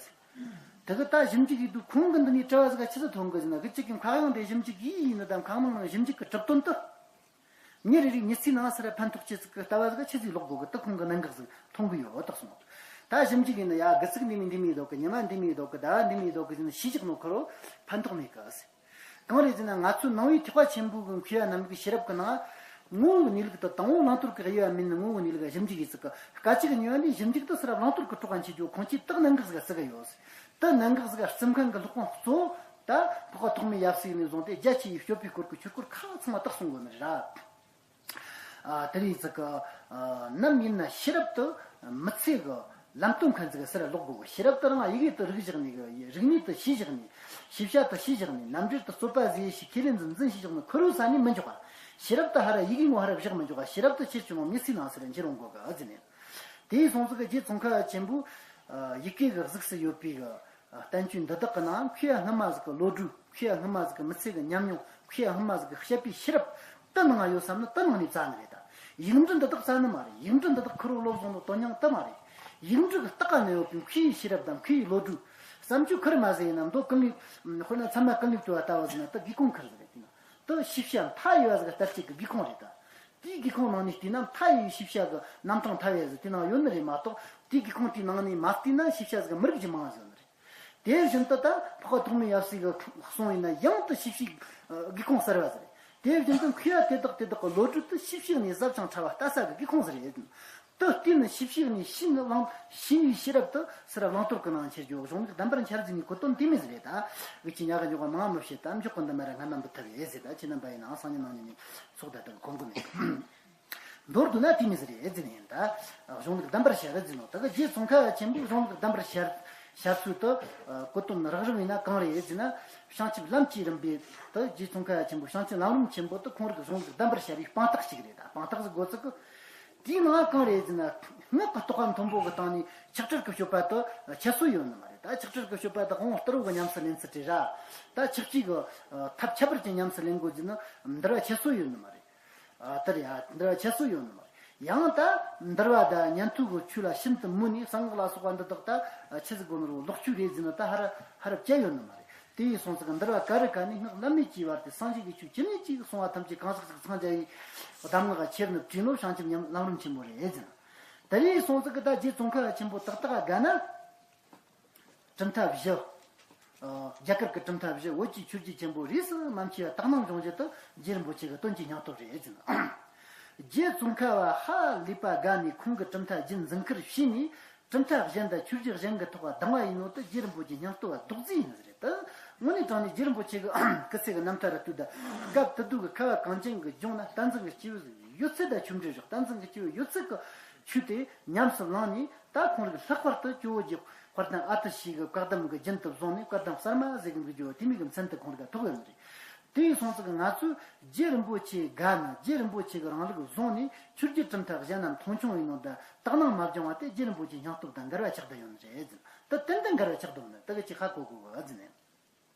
དེ་གི་ད་ཞིབ་འཇུག་གི་འདུག་ཁོང་གི་འདི་ནས་དྲི་བ་ཟིག་ག་ཆི་ཟིག་ཐོན་གི་ཟེར་ན། གི་གཅིག་གི་འཕགས་ཡུལ་འདི་ཞིབ་འཇུག་གི་ཡིན་ནི་དང་འཕགས་མ་ནང་ཞིབ་འཇུག་གི་གྲུབ་དོན་དུ། མྱི་རེ་རེའི་མྱི་ཚེའི་ནང་ཟེར་ར་ཕན་ཐོགས་ཆེ་ཟིག་གི་ལྟ་བ་ཟིག་ཆི་ཟིག་ལོག་དགོས་གི། དེ་ཁོང་གི་གནད་འགག་ཟིག་མཐོང་གི་ཡོད་རྟགས་སོང་། ད་ཞིབ་འཇུག་ཡིན་ན་ཡ་དགུ་ཚིགས་འདི་མི་འདི་མི་ཡོད་གི། ཉི་མ་འདི་མི་ཡོད་གི། ཟླ་བ་འདི་མི་ཡོད་གི་ཟེར་ནས་ཤེས་བཞག་ནོ་ཁོ་རོ་ཕན་ཐོགས་མེད་གི། གང་རེད་ཟེར་ན་ང་ཚོའི་ནང་པའི་ཐེག་པ་ཆེན་པོའི་གི་མཁས་པ་རྣམས་ཀྱི་ཤེས་རབ་ཀྱི་ནང་ངོ་བོའི་གནས་ལུགས་དེ་དང་པོ་བླང་དོར་གྱི་དབྱེ་བ་མིན་ནི། ངོ་བོའི་གནས་ལུགས་ཞིབ་འཇུག་ཡིན་ཟིག་གི། སྐད་ཅིག་གཉིས་པ་ནས་ཞིབ་འཇུག་དེ་ཟེར་ར་བླང་དོར་གྱི་གྲོགས་ཀ་འཆི་རྒྱུ་ཁོང་ཆོས་དེ་གནད་འགག་ཟིག་ག་བརྩི་གི་ཡོད། དེ་གནད་འགག་ཟིག་ག་བརྩི་མཁན་གི་སློབ་དཔོན་གཙོ་བོ་ད་འཕགས་པ་ཐོགས་མེད་ཡབ་སྲས་ནས་བཟུང་སྟེ་རྒྱ་ཆེ་བའི་སྤྱོད་པའི་སྐོར་གྱི་ཆོས་སྐོར་ཁག་ཚང་མ་བརྟགས་སོང་དགོས་ནི་རེད། ཨ་དེ་རིང་ཟིག་གི་ཨ་ནམ་ཡིན་ན་ཤེས་རབ་དེ་མི་ཚེ་གི་ལམ་སྟོན་མཁན་ཟིག་ག་ཟེར་ར་ལོག་དགོས་གི། ཤེས་རབ་དེ་རང་ཡི་གེ་དེ་རིག་བཞག་ནས་གི། རིག་གནས་དེ་ཤེས་བཞག་ནས། ཤེས་བྱ་དེ་ཤེས་བཞག་ནས། རྣམ་འགྲེལ་དེ་རྩོད་པ་ཟིག་ཡེ་ཤེས་ཁས་ལེན་ཟིག་འཛིན་ཤེས་བཞག་ནས་ཁུར་རོ་ས་ནས་མི་འཇོག་ག། ཤེས་རབ་དེ་ཧ་ར་ཡི་གེ་ངོ་ཧ་ར་བཞག་མི་འཇོག་ག། ཤེས་རབ་དེ་ཁྱེར་བྱུང་བ་མི་ཚེའི་ནང་ཟེར་ར་འཁྱེར་འོང་དགོས་གི་ཟེར་ནས། དེའི་སོང་ཟིག་གི་རྗེ་ཙོང་ཁ་པ་ཆེན་པོས་ཨ་ཡི་གེ་གི་གཟུགས་སུ་ཡོད་པའི་གི་བསྟན་བཅོས་འདི་དག་གི་ནང་མཁས་པ་སྔ་མ་ཟིག་གི་བློ་གྲོས། མཁས་པ་སྔ་མ་ཟིག་གི་མི་ཚེ་གི་ཉམས་མྱོང་། མཁས་པ་སྔ་མ་ཟིག་གི་བཤད་པའི་ཤེས་རབ་དེ་ནང་ཡོད་བསམ་ན་དེ་ནང་ནས་བཙལ་ནི་རེད་ད། ཡིག་འབྲུ་འདི་དག་བཙལ་ནི་མ་རེད། ཡིག་འབྲུ་འདི་དག་ཁུར་བོ་ལོབས་སོང་ནོ་དོན་སྙིང་དེ་མ་རེད། ཡིག་འབྲུ་གི་ལྟག་ཀ་ན་ཡོད་པའི་མཁས་པའི་ཤེས་རབ་དང་མཁས་པའི་བློ་གྲོས། བསམ་སྤྱོད་ཁུར་མ་ཟིག་ཡིན་ན་མདོ་ཀུན་ལེགས། དཔེར་ན་ཚད་མ་ཀུན་ལེགས་བྲིས་པ་ལྟ་བུ་ཟིག་ན་དེ་དགེ་ཁུངས་ཁུར་ཟིག་རེད། དེ་ན་དེ་ཤེས་བྱ་མཐའ་ཡས་པ་ཟིག་གི་ལྟ་བྱེད་ཀྱི་དགེ་ཁུངས་རེད་ད། དེའི་དགེ་ཁུངས་ནང་ནས་བལྟས་ན་མཐའ་ཡས་པའི་ཤེས་བྱ་གི་རྣམ་གྲངས་ཐ་ཡས་ཟིག་དེ་ནང་ཡོད་ནི་རེད་མ་གཏོགས། དེའི་དགེ་ཁུངས་དེའི་ནང་ནས་མ་བལྟས་ན་ཤེས་བྱ་ཟིག་མི་རིགས་ཀྱི་མང་ཟིག་ཡོད་ནི་རེད། དེ་བཞིན་དུ་ད་འཕགས་པ་ཐོགས་མེད་ཡབ་སྲས་ཀྱི་གསུང་ཡིན་ན་ཡང་དུ་ཤེས་བྱའི་དགེ་ཁུངས་གསར་བ་ཟིག་རེད། དེ་བཞིན་དུ་མཁས་པ་དེ་དག་དེ་དག་གི་བློ་གྲོས་དེ་ཤེས་བྱའི་ནས་ཟབ་ཅིང་ཕྲ་བ་ལྟ་ས་གི་དགེ་ཁུངས་ཟིག་རེད། དེ་བལྟས་ནས་ཤེས་བྱའི་ནས་ཤེས་ནི་བླང་ཤེས་པའི་ཤེས་རབ་དེ་ཟེར་བ་བླང་དོར་གྱི་ནང་འཁྱེར་རྒྱུ་གཞུང་ལུགས་བདམས་པར་འཆར་ཟིན་ནི་གོ་དོན་དེ་མོ་ཟིག་རེད་ད། འུ་ཅག་ཉག་གི་འཇོག་པ་མང་མི་བྱེད་དམ་འཇོག་གི་འདི་མ་ར་སྔ་མ་འབུད་ཐབས་ཡེ་ཟེར་ད་ཁྱེད་རྣམ་པ་ཡིན་ནའང་སང་ཉིན་གནངས་ཉིན་ནས་ཚོགས་ད་ལྟ་གི་གོང་གི་མེད། མདོར་བསྡུ་ན་དེ་མོ་ཟིག་རེད་ཟེར་ནས་ཡིན་ད། གཞུང་ལུགས་བདམས་པར་བྱ་ར་ཟེར་ནོ་ད་གི་རྗེ་ཙོང་ཁ་པ་ཆེན་པོས་གཞུང་ལུགས་བདམས་པར་བྱ་བྱ་ཚུལ་དུ་གོ་དོན་རགས་རིམ་ཡིན་ན་གང་རེད་ཟེར་ན། བྱང་ཆུབ་ལམ་གྱི་རིམ་པའི་དུ་རྗེ་ཙོང་ཁ་པ་ཆེན་པོས་བྱང་ཆུབ་ལམ་རིམ་ཆེན་པོ་དུ་ཁོང་རིགས་གཞུང་ལུགས་བདམས་པར་བྱ་བའི་དཔང་རྟགས་ཤིག་རེད་ད། དཔང་རྟགས་ཟིག་དགོས་ཚིག་གི། དེའི་ནང་གང་རེད་ཟེར་ན། སྔགས་ཀྱི་རྟོག་པ་མཐོན་པོ་གི་སྟེང་ནས་ཆགས་བྲལ་གྱི་སྤྱོད་པ་དེ་ཁྱད་གསོད་ཡོད་ནི་མ་རེད། ད་ཆགས་བྲལ་གྱི་སྤྱོད་པ་དེ་དབང་པོ་སྟེར་བ་གི་ཉམས་སུ་ལེན་ཚུལ་རེད་ར། ད་ཆགས་བཅས་ཀྱི་ཐབས་ཁྱད་པར་གྱི་ཉམས་སུ་ལེན་དགོས་ཟེར་ན་འདུལ་བ་ཁྱད་གསོད་ཡོད་ནི་མ་རེད། ཨ་དེ་རེད། ཨ་འདུལ་བ་ཁྱད་གསོད་ཡོད་ནི་མ་རེད། ཡང་ད་འདུལ་བ་དང་ཉན་ཐོས་ཀྱི་ཆོས་ལ་ཤིན་ཏུ་མོས་ནས་གསང་སྔགས་ལ་སོགས་པ་འདི་དག་ད་ཆི་ཟིག་དགོས་ནི་རུང་ལོག་སྤྱོད་རེད་ཟེར་ན་ད་ཧར་ཧར་བཅད་ཡོད་ནི་མ་རེད། དེ་ཡིན་སོང་ཙང་འདུལ་བ་ག་རེ་ག་ནས་སྔགས་བླ་མེད་ཀྱི་བར་དུ་སངས་རྒྱས་ཀྱི་ཆོས་ཇི་སྙེད་ཅིག་གསུངས་པ་ཐམས་ཅད་གང་ཟག་ཅིག་འཚང་རྒྱ་ཡི་གདམས་ངག་ཁྱེར་ནས་བྲིས་ནོ་བྱང་ཆུབ་ཉམས་ལམ་རིམ་ཆེན་མོ་རེད་ཟེར། དེ་ཡིན་སོང་ཙང་གི་ད་རྗེ་ཙོང་ཁ་པ་ཆེན་པོ་ཏག་ཏག་དགའ་ན། གྲུབ་མཐའ་བཞི། ཨ་རྒྱ་གར་གྱི་གྲུབ་མཐའ་བཞི་བོད་ཀྱི་ཆོས་བརྒྱུད་ཆེན་པོ་རིས་སུ་མ་མཆིས་པ་དག་སྣང་འབྱུང་རྒྱུ་དེ་རྗེ་རིན་པོ་ཆེ་གི་དོན་གྱི་སྙིང་སྟོབས་རེད་ཟེར། རྗེ་ཙོང་ཁ་པ་ཧ་ལས་པ་དགའ་ནས་ཁོང་གི་གྲུབ་མཐའ་རྒྱུན་འཛིན་ཁུལ་བྱས་ནས་གྲུབ་མཐའ་གཞན་དང་ཆོས་བརྒྱུད་གཞན་གྱི་ཐོག་གདམས་པ་ཡིན་ནོ་དེ་རྗེ་རིན་པོ་ཆེའི་སྙིང་སྟོབས་ལ་རྡོག་རྫིས་ཡིན་ཟེར་རེད་དེ། དངོས་གནས་དྲང་ནས་རྗེ་རིན་པོ་ཆེ་གི་སྐུ་ཚེ་གི་རྣམ་ཐར་ར་ལྟོས་དང་སྐབས་དེ་དུས་ཀྱི་ཁ་བ་གངས་ཅན་གྱི་ལྗོངས་ན་བསྟན་འཛིན་གྱི་སྐྱེས་བུ་ཡོད་ཚད་དང་ཆོས་འབྲེལ་བཞག་བསྟན་འཛིན་གྱི་སྐྱེས་བུ་ཡོད་ཚད་ཀྱི་ཆོས་དེ་ཉམས་སུ་བླངས་ནས། ད་ཁོང་རིགས་ལྷག་པར་དུ་ཇོ་བོ་རྗེ་དཔལ་ལྡན་ཨ་ཏི་ཤའི་གི་བཀའ་གདམས་ཀྱི་རྒྱུན་དུ་བཟུང་ནས་བཀའ་གདམས་གསར་མ་ཟེར་གི་འདུག་ཇོ་བོ་དེ་མིན་གྱི་མཚན་དུ་ཁོང་རིགས་ཐོགས་ཡོད་ནི་རེད། དེ་ཡིན་སོང་ཙང་ང་ཚོས་རྗེ་རིན་པོ་ཆེ་དགའ་ན་རྗེ་རིན་པོ་ཆེ་གི་རིང་ལུགས་བཟུང་ནས་ཆོས་བརྒྱུད་གྲུབ་མཐའ་གཞན་རྣམས་མཐོང་ཆུང་ཡིན་ནོ་དང་དག་སྣང་མ་བྱུང་བ་དེ་རྗེ་རིན་པོ་ཆེའི་སྙིང་སྟོབས་དང་འགལ་བ་ཆགས་བསྡད་ཡོད་ནི་རེད་ཟེར། ད་ཏན་ཏན་འགལ་བ་ཆགས་བསྡད་ཡོད་ནི་དེ་གི་ཅིག་ཧ་གོ་དགོས་གི་ཟེར་ནས།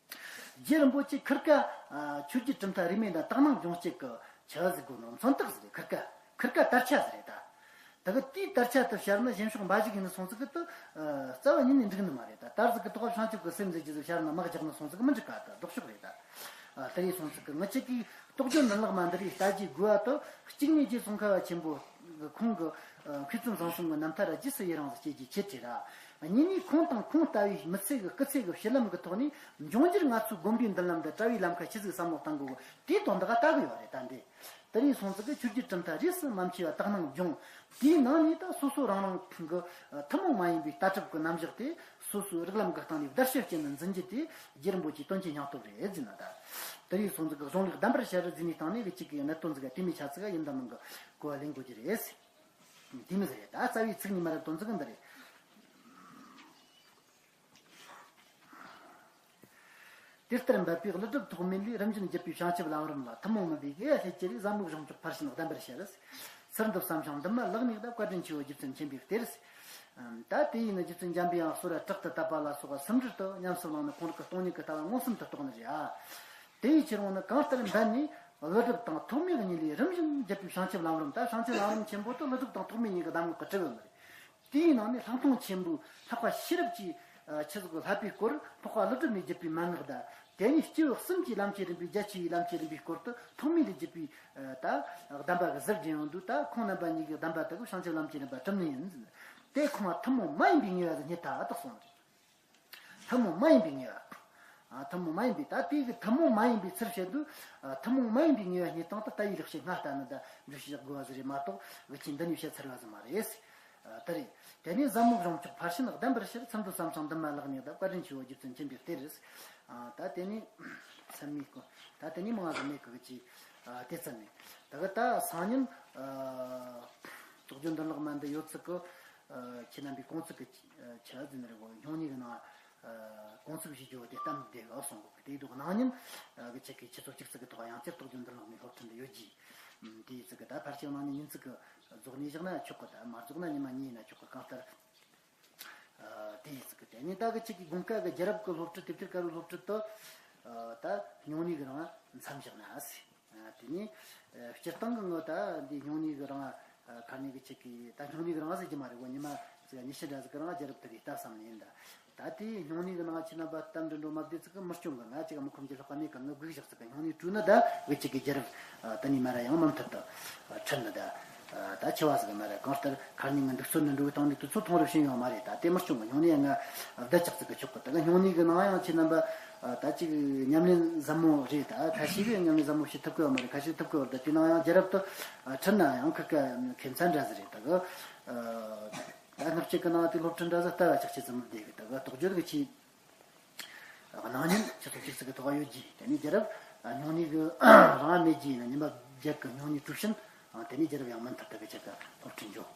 རྗེ་རིན་པོ་ཆེ་ཁིར་ཀ་ཨ་ཆོས་བརྒྱུད་གྲུབ་མཐའ་རིས་མེད་དང་དག་སྣང་འབྱུང་སྤྱད་ཀྱི་ཆི་ཟིག་དགོས་ནོ་མཚོན་རྟགས་ཟིག་རེད། ཁིར་ཀ་ཁིར་ཀ་དར་ཆ་ཟིག་རེད་ད། ད་གི་དེའི་དར་ཆ་དེ་ཕྱར་ན་གཞན་ཕྱོགས་འབའ་ཞིག་ཡིན་ནི་སོང་ཙི་གི་དུ་རྩ་བ་ཉིད་ནས་འགྲིག་ནི་མ་རེད་ད། དར་ཟིག་གི་ཐོག་བྱང་ཆུབ་ཀྱི་སེམས་ཟེར་རྒྱུ་ཟིག་ཕྱར་ན་དམག་རྒྱག་ནི་སོང་ཙི་གི་མི་འགྲིག་ག་ད་ལྡོག་ཕྱོགས་རེད་ད། ཨ་དེ་ཡིན་སོང་ཙི་གི་ངི་ཆ་གི་རྟོགས་བརྗོད་འདུན་ལག་མ་འདི་རིགས་ལྟ་རྒྱུའི་དགོས་པ་དུ་གཅིག་ནས་རྗེ་ཙོང་ཁ་པ་ཆེན་པོ་གི་ཁོང་གི་མཁས་བཙུན་བཟང་གསུམ་གི་རྣམ་ཐར་ར་རྗེས་སུ་ཡི་རང་ཟིག་བྱེད་རྒྱུའི་ཆེད་རེད་ར། གཉིས་ནས་ཁོང་དང་ཁོང་ལྟ་བུའི་མི་ཚེ་གི་སྐུ་ཚེ་གི་བཤུལ་ལམ་གི་ཐོག་ནས་འབྱུང་འགྱུར་ང་ཚོའི་དགོན་པའི་མདུན་ལམ་འདི་བཀྲ་བའི་ལམ་ཁ་ཆི་ཟིག་བསམ་བློ་གཏང་དགོས་གི་དེའི་དོན་དག་ལྟ་གི་ཡོད་རེད་ད་འདི། དེ་ཡིན་སོང་ཙི་གི་ཆོས་བརྒྱུད་གྲུབ་མཐའ་རིས་སུ་མ་མཆིས་པ་དག་སྣང་འབྱུང་། དེའི་ནང་ནས་ད་སོ་སོ་རང་རང་གི་ཐུན་མོང་མ་ཡིན་པའི་ལྟ་གྲུབ་ཀྱི་རྣམ་གཞག་དེ་སོ་སོའི་རིགས་ལམ་གྱི་སྟེང་ནས་བརྡར་ཤ་བཅད་ནས་འཛིན་རྒྱུ་དེ་རྗེ་རིན་པོ་ཆེའི་དོན་གྱི་སྙིང་སྟོབས་རེད་ཟེར་ན་ད། དེ་ཡིན་སོང་ཙི་གི་གཞུང་ལུགས་གདམས་པར་བྱ་རི་ཟེར་ནས་སྟེང་ནས་གི་གཅིག་གི་གནད་དོན་ཟིག་ག་དེ་མི་ཆ་ཚིག་ག་ཡིན་ད་མིན་གི་གོ་བ་ལེན་དགོས་ཀྱི་རེད། དེ་མི་ཟེར་ད་རྩ་བའི་ཚིག་ཉི་མ་ར་དོན་ཚིག་འདི་རེད། དེ་ལྟར་འབད་པས་ཀླུ་སྒྲུབ་ཐོགས་མེད་ལས། རིམ་བཞིན་བརྒྱུད་པའི་བྱང་ཆུབ་ལམ་རིམ་ལ། ཐུན་མོང་མིན་པའི་དགེ་བ་སླད་ཀྱི་རིགས། ཟབ་མོ་གཞུང་མཆོག་ཕར་ཕྱིན་གདམས་པར་བྱ་རེད། ཚུར་འདུ་བསམ་བྱང་འདུན་མ་ལེགས་ནས་གདབ། བཀའ་དྲིན་ཆེའོ་རྗེ་བཙུན་མཁྱེན་པའི་གཏེར། ད་དེ་ཡིན་ན་རྗེ་བཙུན་འཇམ་པའི་དབྱངས་གསོལ་བ་དྲག་ཏུ་བཏབ་པ་ལ་སོགས་པ་སུམ་སྒྲིལ་དུ་ཉམས་སུ་བླངས་ནས་ཁོང་རང་གི་སྟོང་ཉིད་ཀྱི་ལྟ་བ་མངོན་སུམ་དུ་རྟོགས་ནི་རེད་ཨ། དེ་ཡི་ཕྱིར་འོང་ནི་གང་ལྟར་འབད་ནས་ཀླུ་སྒྲུབ་དང་ཐོགས་མེད་གཉིས་ལས་རིམ་བཞིན་བརྒྱུད་པའི་བྱང་ཆུབ་ལམ་རིམ། ད་བྱང་ཆུབ་ལམ་རིམ་ཆེན་པོ་དེ་ཀླུ་སྒྲུབ་དང་ཐོགས་མེད་གཉིས་ཀྱི་གདམས་ངག་གིས་གྲུབ་ཡོད་ནི་རེད། དེའི་ནང་ནས་ལྷག་མཐོང་ཆེན་པོའི་ལྷག་པ་ཤེས་རབ་ཀྱི་ཆེད་དུ་བསླབ་པའི་སྐོར་འཕགས་པ་ཀླུ་སྒྲུབ་ནས་བརྒྱུད་པའི་མན་ངག་དང་། དེ་ནས་སྐྱེས་བུ་གསུམ་གྱི་ལམ་གྱི་རིམ་པའི་རྒྱ་ཆེ་བའི་ལམ་གྱི་རིམ་པའི་སྐོར་དུ་ཐོགས་མེད་ལས་བརྒྱུད་པའི་ད་གདམས་པ་གི་ཟུར་རྒྱན་ཡོང་དུས། ད་ཁོང་རྣམ་པ་གཉིས་ཀྱི་གདམས་པ་དག་གིས་བྱང་ཆུབ་ལམ་གྱི་རིམ་པ་གྲུབ་ནི་ཡིན། དེ་ཁོང་ལ་ཐུན་མོང་མ་ཡིན་པའི་ངེས་པ་ཟིག་རྙེད་ཐལ་དག་གསུངས་རེད། ཐུན་མོང་མ་ཡིན་པའི་ངེས་པ། ཨ་ཐུན་མོང་མ་ཡིན་པའི་ད་དེ་གི་ཐུན་མོང་མ་ཡིན་པའི་ཚུལ་བཤད་དུས། ཨ་ཐུན་མོང་མ་ཡིན་པའི་ངེས་པ་རྙེད་སྟངས་དེ་ལྟ་བའི་ལེགས་བཤད་ལྔ་ལྟ་ནི་ད་འགྲེལ་བཤད་རྒྱག་དགོས་པ་ཟིག་རེད་མ་གཏོགས་འུ་ཆོས་འདི་ནས་བཤད་ཚར་བ་ཟིག་མ་རེད། ཨ་དེ་རེད། དེ་ནས་ཟབ་མོ་གཞུང་མཆོག་ཕར་ཕྱིན་གདམས་པར་བྱ་རེད། ཚུར་འདུ་བསམ་བྱང་འདུན་མ་ལེགས་ནས་གདབ། བཀའ་དྲིན་ཆེའོ་རྗེ་བཙུན་མཁྱེན་པའི་གཏེར། ཨ་ད་དེ་ནས་མཚན་མའི་སྐོར། ད་དེ་ནས་མང་ཟིག་མེད་གི་གི་ཅི། ཨ་དེ་ཙམ་ནས་ད་གི་ད་སང་ཉིན་ཨ་རྟོགས་བརྗོད་འདུན་ལེགས་མ་འདི་ཡོད་ཚད་གི། ཨ་ཁྱེད་རྣམ་པའི་དགོངས་ཚུལ་གི་ཆ་ཟིན་རེད་གོ། སྙུང་གནས་གི་ནང་ཨ་དགོངས་ཚུལ་ཞུ་རྒྱུ་བ་དེ་གཏམ་བདེ་ལ་སོང་གོ། དེའི་དུས་གནངས་ཉིན་ཨ་གི་ཆེད་ཀྱི་ཆུ་ཚོད་གཅིག་ཙམ་གི་ཐོག་ཡང་བསྐྱར་རྟོགས་བརྗོད་འདུན་ལེགས་མའི་སློབ་ཁྲིད་འདི་ཡོད་རྒྱུ། ཨ་དེའི་ཚིག་གི་ད་ཕལ་ཆེར་གནངས་ཉིན་ཉིན་ཚིག་གི་རྫོགས་ནས་བཞག་ན་ཆོག་གི། ད་མ་རྫོགས་ན་ཉི་མ་གཉིས་ཡིན་ན་ཆོག་གི། གང་ལྟར་ཨ་དེའི་ཚིག་གི་དེ་ནས་ད་གི་ཆེད་ཀྱི་དགོངས་ཀ་གི་རྒྱལ་རབས་ཀྱི་སློབ་ཁྲིད་དེབ་ཐེར་དཀར་པོའི་སློབ་ཁྲིད་དུ་ཨ་ད་སྙུང་གནས་གི་རིང་མཚམས་བཞག་ན་ཟེར། ཨ་དེ་ནས་ཨ་སྤྱིར་བཏང་གི་ངོ་ད་འདི་སྙུང་གནས་གི་རིང་ཨ་ཁ་ནས་གི་ཆེད་ཀྱི་ད་སྙུང་གནས་གི་རིང་ཟེར་གྱི་མ་རེད་གོ། ཉི་མ་ཚིག་ཉི་ཤུ་འདྲ་ཟིག་གི་རིང་རྒྱལ་རབས་དེ་རེད་ལྟ་བསམ་ནས་ཡིན་ད། ད་དེའི་སྙུང་གནས་གི་ནང་ཁྱེད་རྣམ་པ་གཏམ་འདྲི་འགྲོ་མ་བདེ་ཚིག་གི་མི་སྐྱོན་གི། ང་ཅིག་མི་ཁོམ་གྱི་ལྷག་པ་མེད་གི། ངི་སྒུག་བཞག་ཚིག་གི་སྙུང་གནས་དྲུག་ནི་ད་གི་ཅིག་གི་རྒྱལ་རབས་ཨ་དེ་ནས་མ་ར་ཡང་མུ་མཐུད་དུ་ཨ་ཁྲིད་ནི་ད། ཨ་ད་ཆེ་བ་ཟིག་གི་མ་ར། གང་ལྟར་ཁ་ཉིན་ངི་འདུག་ཚོད་ནི་འགྲོ་བའི་སྟེང་ནས་དུས་ཚོད་ཐུང་རུ་ཕྱིན་ཡོད་མ་རེད། ད་དེ་མི་སྐྱོན་གི། སྙུང་གནས་ང་བརྡ་ཆགས་ཚིག་གི་ཆོག་གི། ད་གི་སྙུང་གནས་གི་ནང་ཡང་ཁྱེད་རྣམ་པ་ཨ་ད་ཅིག་ཉམས་ལེན་ཟབ་མོ་རེད། ད་ཁ་ཤས་གི་ཉམས་ལེན་ཟབ་མོ་བྱེད་ཐུབ་གི་ཡོད་མ་རེད། ཁ་ཤས་ཐུབ་གི་ཡོད། ད་དེ་ནང་ཡང་རྒྱལ་རབས་དུ་ཨ་ཁྲིད་ན་ཡང་ཁི་ཀ་ཁེ་མཚར་འདྲ་ཟིག་རེད། ད་གི་ཨ། ད་སྔགས་སྐྱེས་ཀྱི་ནང་དེ་སློབ་ཁྲིད་འདྲ་ཟིག་ལྟ་བ་ཆགས་ཆེ་ཙམ་བསྡད་གི། ད་གི་རྟོགས་བརྗོད་གི་ཆེད་གནངས་ཉིན་ཆུ་ཚོད་གཅིག་ཙམ་གི་ཐོག་ཡོད་རྒྱུ། དེ་ནས་རྒྱལ་རབས་སྙུང་གནས་གི་རིང་མེད་རྒྱུ་ཡིན་ན་ཉི་མ་བརྒྱད་གི་སྙུང་གནས་དྲུག་ཕྱིན། དེ་ནས་རྒྱལ་རབས་ཡང་མུ་མཐུད་དུ་གི་ཆེད་དུ་སློབ་ཁྲིད་འཇོག